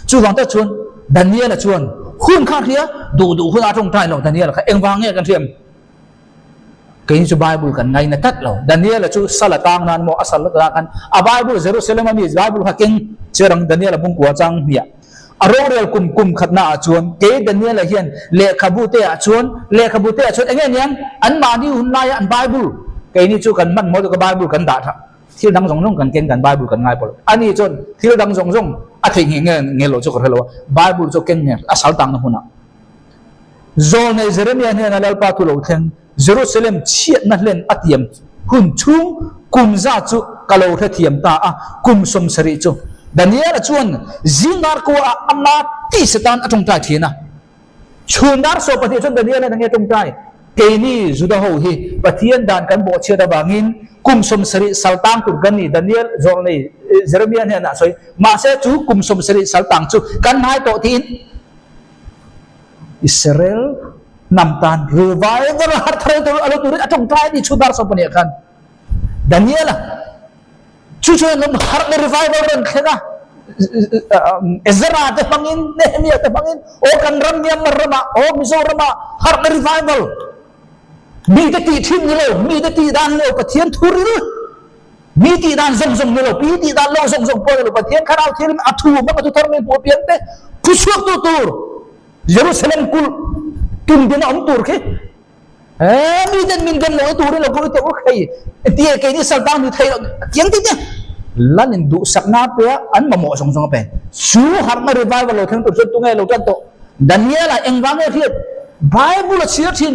Chuvang tak chuan Daniela chuan hun kha a hria, duh duh hun a tawngtai lo Daniela kha engvang nge kan hriam? Keini chu Bible kan ngaina tlat lo. Daniela chu sal a tang nan maw a sal la khan a Bible Jerusalem a mi Bible kha keng cherang Daniela bungkua chang hmiah. A rorel kum kum khatna ah chuan kei Daniela hian lehkhabu te ah chuan lehkhabu te ah chuan enge niang an mahni hun laia an Bible keini chu kan hman maw ka Bible kan dah tha thil dang zawng zawng kan ken kan Bible kan ngai pawh lo. Ani chuan thil dang zawng zawng a theih nge nge nge lo chu ka hre lo a Bible chu keng nge a sal tangna hmunah Zawlnei Jeremia hnena Lalpa thu lo thleng, Jerusalem chhiatna hlen a tiam hun chhung kum za chu ka lo hrethiam ta a, kum 70 chu. Daniela chuan zingdar kuaah ama tisa tan a tawngtai thin a. Chhun dar 12 chuan Daniela nge tawngtai? Keini Juda ho hi Pathian dan kan bawhchhiat avangin kum 70 saltang tur kan ni, Daniel zawlnei Jeremia hnenah a sawi. Mahse chu kum 70 saltang chu kan hnai tawh tiin Israel hnam tan revival har thar tur alo turin a tawngtai ani chu dar 12 khan Daniela chu chu ngam har na revival ron thlenga Ezra te hmangin Nehemia te hmangin o kan ram Myanmar rama o Mizorama har na revival mi te ti thin ni lo mi te ti dan lo Pathian thuril Mi tih dan zawng zawng ni lo, pi tih dan lo zawng zawng pawh ni lo, Pathian Thlarau Thianghlim a thu hmang a thu thar mi hmuh apiang te thu chhuak tu tur Jerusalem kulh tum din a awm tur khi he mi ten min dem lo turin lo kawih teh u hei tia keini saltang ni thei lo tiang ti te lan in duhsak na pe a an mamawh zawng zawng a pe chu harhna revival lo thleng tur chuan tunge lo tan tawh Daniela engvang nge hriat Bible a chhiar thin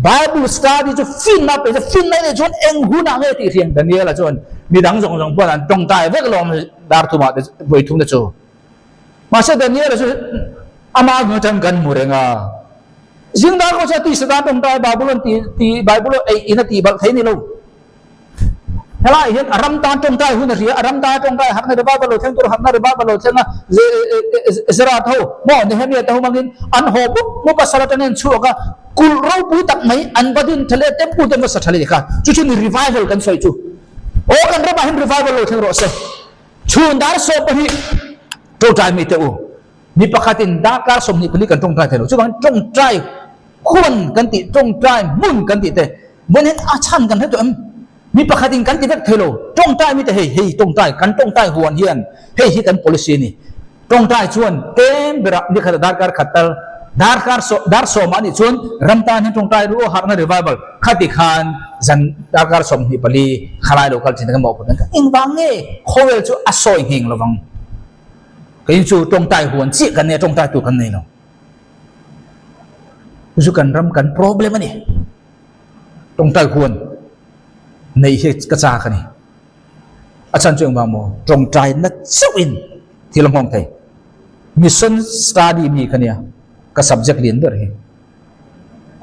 Bible study chu finna pe chu finna nei chuan eng hunah nge tih hriang Daniela chuan midang zawng zawng pawh an tawngtai vek lawm dar thumah te vawi thum te chu mahse Daniela chu ama hnu atang kan hmu reng a zing dar kawh chuan tisa tan tawngtai Bible an ti ti Bible ei in a tih balh thei ni lo. Helai hian a ram tan tawngtai hun a hria, a ram tan tawngtai harhna revival lo thleng tur harhna revival lo thleng a, Ezra te ho maw Nehemia te ho hmangin an haw mup mup a, sal atangin an chhuak a, kulh ropui tak mai an va din tha leh temple te an va sa tha leh kha, chu chu ni revival kan sawi chu. Aw kan ramah hian revival lo thleng rawh se. Chhun dar 12 tawngtai mi teh u. Mi pakhatin darkar 24 kan tawngtai thei lo. Chuvangin tawngtai huan kan tih, tawngtai hmun kan tih te Vawn hian a chhan kan hre tawh em? Mi pakhat in kan ti vek thei lo. Tawngtai mi te hei hei tawngtai kan tawngtai huan hian hei hi kan policy a ni. Tawngtai chuan tlem berah ni khat a darkar khat tal darkar saw dar sawmah a nih chuan ram tan hian tawngtai ru harhna revival khati khan zan darkar 24 khalai lo kal thin kan mawhphurh dan kha engvang nge khawvel chu a sawi ngheng lovang. Kei chu tawngtai huan chiah kan nei a tawngtai tur kan nei lo. Chu kan ram kan problem a ni. Tawngtai huan neih hi ka chak a ni. A chhan chu engvang maw? Tawngtai na chauhin thil a nghawng thei. Mission study mi ka nia, ka subject lian ber hi.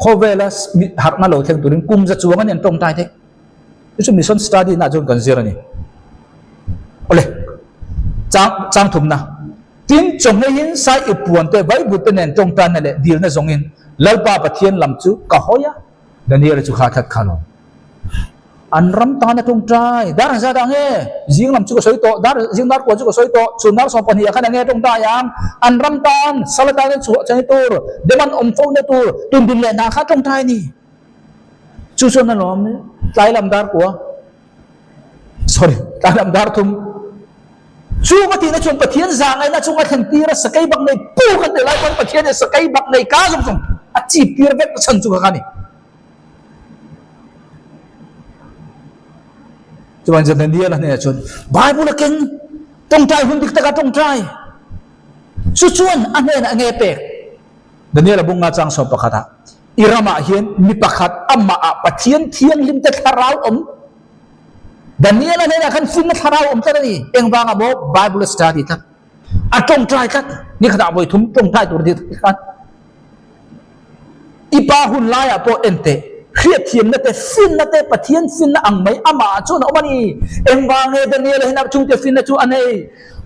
Khawvela harhna lo thleng turin kum za chuang a ni an tawngtai theih. Chu chu mission study na chuan kan zir a ni. Awle, chang chang thumna. Tin, chawhmeiin sai i puan te vaivut te nen tawngtaina leh dilna zawngin Lalpa Pathian lam chu ka hawi a. Daniela chu kha that kha lo. An ram tana tawngtai, dar zat ah nge? Zing lam chu ka sawi tawh, dar zing dar kua chu ka sawi tawh, chhun dar 12 ah khan enge tawngtai ang? An ram tan sal atan chhuah chei tur, deman awm fo na tur, tundun leh hna kha tawngtai a ni. Chu chuan a lawm tlai lam dar kua, sorry, tlai lam dar thum. Chu ka tihna chuan Pathian zahngaihna chung a thlen tir a, sakei bak nei pu kan tih lai pawn Pathian hian sakei bak nei ka zawng zawng a chip tir vek chhan chu kha kha a ni. Chuan Daniel a hnenah chuan Bible a keng tawngtai hun dik taka tawngtai chu chuan a hnenah nge pek Daniel a bunga chang 11 ah i ramah hian mi pakhat amah ah Pathian thianghlim te thlarau awm Daniel a hnenah khan finna thlarau awm tlat a ni. Engvangah maw Bible a study tlat. A tawngtai tlat. Ni khatah vawi thum tawngtai tur ti khan. I pa hun laiah pawh en teh. Hriatthiamna te, finna te, Pathian finna ang mai amah chuan a awm a ni. Engvang nge Daniel a hinah chungte finna chu a nei?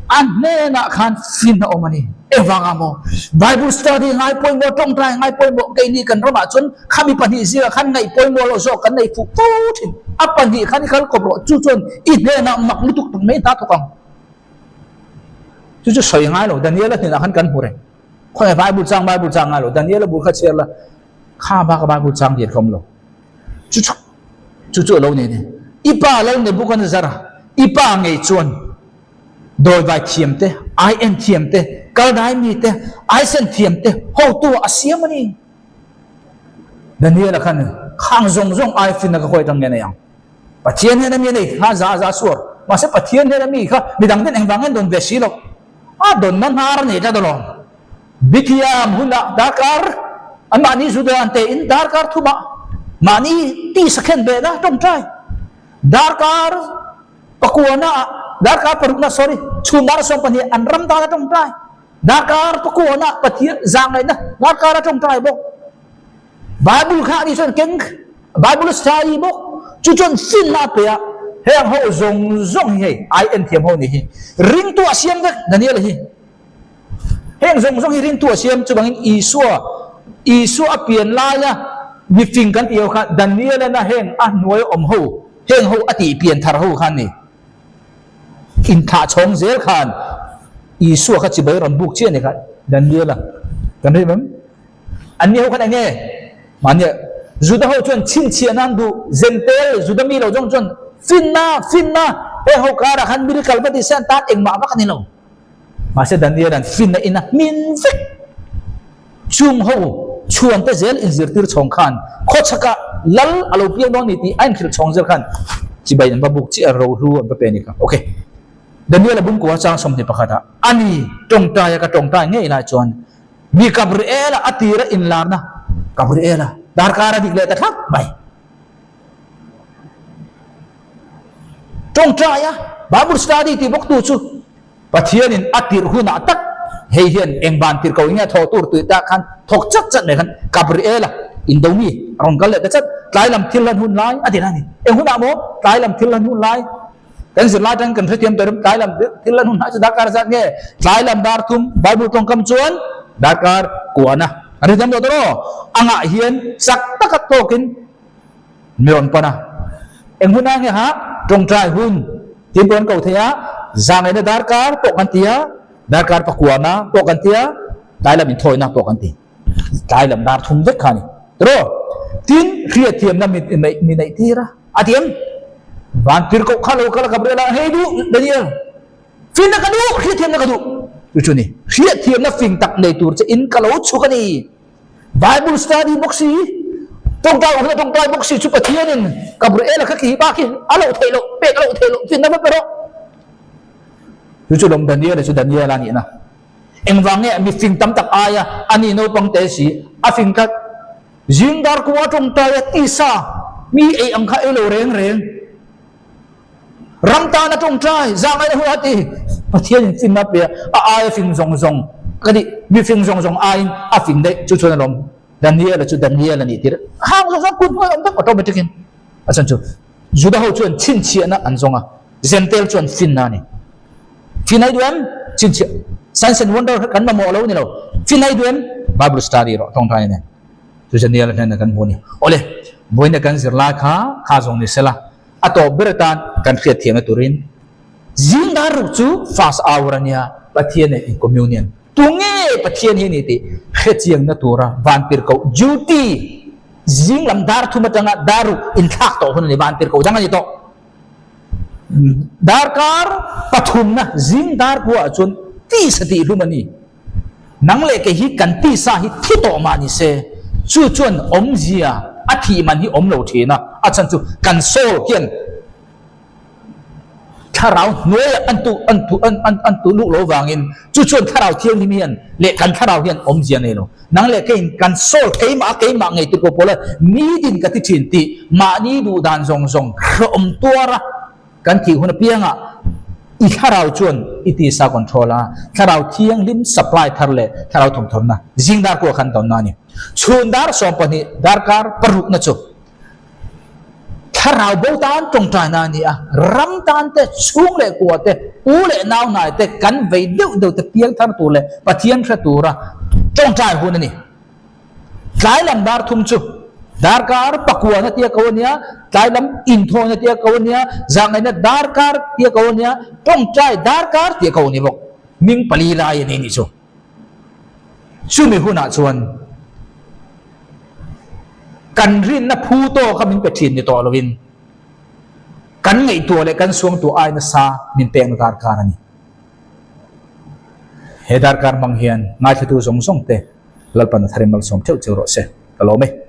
A hnenah khan finna awm a ni. Engvanga maw? Bible study ngai pawimawh, tawngtai ngai pawimawh keini kan ramah chuan khami pahnih zingah khan ngaih pawimawh loh zawk kan nei fuh fo thin. A pahnih khan i kal kawp rawh, chu chuan i hnenah mak lutuk tak mai hna thawk ang. Chu chu sawi ngai lo, Daniela hnenah khan kan hmu reng. Khawnge Bible chang Bible chang ngai lo, Daniela bul kha chhiar la, kha baka Bible chang dian kha awm lo. Chu chu chu chu a lo ni a ni. I pa Lal Nebuchadnezzar-a, i pa ngei chuan Dawivai thiam te, ai en thiam te, kaldai mi te, aisen thiam te hotu a siam a ni. Daniel-a khan khang zawng zawng ai finna ka khawi atang nge nei ang? Pathian hian a mi a nei kha za za suar. Mahse Pathian hian a mi kha midang ten engvang nge an dawn ve si lo. A dawnna hnar a nei tlat alawm. Bithiam hunah darkar anmahni Juda an tein darkar thumah mahni tisa khen behna tawngtai darkar Pakuana ah darkar parukna sorry chhun dar 12 an ram dan a tawngtai darkar pakuana ah Pathian zahngaihna darkar a tawngtai bawk. Bible kha ani chuan keng Bible a study bawk chu chuan finna a pe a heng ho zawng zawng hi hei ai en thiam ho ni hi ringtu a siam vek Daniel hi heng zawng zawng hi ringtu a siam chuvangin Isua Isua a pian laia mifing kan tih ho kha Daniel ana heng a hnuai awm ho Heng ho a tih pian thar ho khan ni inthlah chhawng zel khan Isua kha chibai rawn buk chiah a ni kha Daniela kan rim em? Anni ho khan eng nge? Mahnia Juda ho chuan chhinchhiah nan duh Zentel Juda mi lo zawng chuan finna finna heng ho karah khan miracle va ti se an tan engmah vak a ni lo. Mahse Daniela'n finna in a hmin vek. Chung ho chhuan te zel inzirtir chhawng khan khawchhakah lal a lo piang dawn ni tih a inhrilh chhawng zel khan chibai an va buk chiah a, rohlu an va pe a ni kha. Ok. Daniela bungkua chang 21 ah a ni tawngtai a ka tawngtai ngei lai chuan mi Gabriela a tira inlarna Gabriela darkar a dik leh ta thlap mai. Tawngtai a Bible study tih bawk tu chu Pathianin a tirh hunah tak hei hian eng van tirh ko enge a thawh tur tih tak khan thawk chat chat mai khan Gabriela indo mi a rawn kal leh ta chat tlai lam thil lan hun lai a ti na a ni. Eng hunah maw tlai lam thil lan hun lai kan zirlai atangin kan hrethiam tawh rim tlai lam thil lan hun ah chu darkar zat nge tlai lam dar thum Bible tawngkam chuan darkar kuana an hrethiam tawh tawh aw angah hian chak taka tawkin Mi rawn pan a, Eng hun ah nge ha tawngtai hun tin pawh an ko thei a, zangaihna darkar pawh kan ti a, darkar pakuana pawh kan ti a, tlai lam inthawina pawh kan ti. Tlai lam dar thum vek kha a ni. Tiraw? Tin, hriatthiamna mi neih tir a, a ti em? Van tirhkoh kha lo kal a Gabriel a, Hei duh, Daniel, finna ka duh, hriatthiamna ka duh. Chu chu ni, hriatthiamna fing tak nei tur che in ka lo chhuk a ni. Bible study bawk si, tawngtai awm huna tawngtai bawk si chu Pathianin Gabriela kha khi bak hi a loh theih loh, pek a loh theih loh, finna va pe rawh. Chu chu lawm Daniela chu Daniela a nihna. Engvang nge mi fing tam tak aia a ni naupang te si a fing tlat. Zing dar kua tawngtai a tisa mi ei ang kha ei lo reng reng. Ram tan a tawngtai, zahngaihna hun a ti. Pathianin finna a pe a, a aia fing zawng zawng ka ti, mi fing zawng zawng aiin a fing daih. Chu chuan alawm Daniela chu Daniel a nih tir. Hang zawng zawng kut hnuai awm vek automatic in. A chhan chu Juda ho chuan chhinchhiahna an zawng a, Zentel chuan finna a ni. Fin ai duh em? Chhinchhiah. Signs and wonder kha kan mamawh lo ni lo. Fin ai duh em? Bible study rawh tawngtai nen. Chu Daniela hnenah kan hmu a ni. Awle, vawiin kan zirlai kha kha zawng ni sela. A tawp ber atan kan hriat thiamna turin zing dar ruk chu first hour a nia, Pathian nen in communion. Tunge Pathian hi a ni tih hrechiangna tura vantirhkoh duty zing lam dar thum atanga dar ruk inthlak tawh hun a ni, vantirhkoh dang a ni tawh. Darkar pathumna zing dar kuaah chuan tisa tihhlum a ni. Nang leh kei hi kan tisa hi thi tawh mah ni se, chu chuan awmzia a thih man hi awm lo thin a, a chhan chu kan soul hian thlarau hnuaiah an tu an tu an an an tu luh lo vangin chu chuan thlarau thianghlim hian leh kan thlarau hian awmzia nei lo. Nang leh keiin kan soul keimah a keimah ngei ti pawh pawla nitin ka ti thin tih mahni duh dan zawng zawng hrehawm tuara Kan thih hun apiangah i thlarau chuan i tisa control a, thlarau thianghlim supply thar leh thlarau thawmthawmna zing dar kuah khan tawnna a ni. Chhun dar 12 darkar parukna chu Thlarau bo tan tawngtaina a ni a, ram tan te, chhung leh kua te, u leh nau hnai te kan vei deuh deuh te piang thar tur leh Pathian hre tura tawngtai hun a ni. Tlai lam dar thum chu darkar pakuana tia ko a nia, tlai lam inthawina tia ko a nia, zahngaihna darkar tia ko a nia, tawngtai darkar tia ko a ni bawk. Hming pali lai a ni nih chu. Chumi hunah chuan kan rinna phu tawka min pe thin ni tawh lovin kan ngaihtuah leh kan suangtuah ai nasa min pekna darkar a ni. He darkar hmang hian ngaithlatu zawng zawng te Lalpan a tharin malsawm theuh cheu rawh se. Ka lawm e.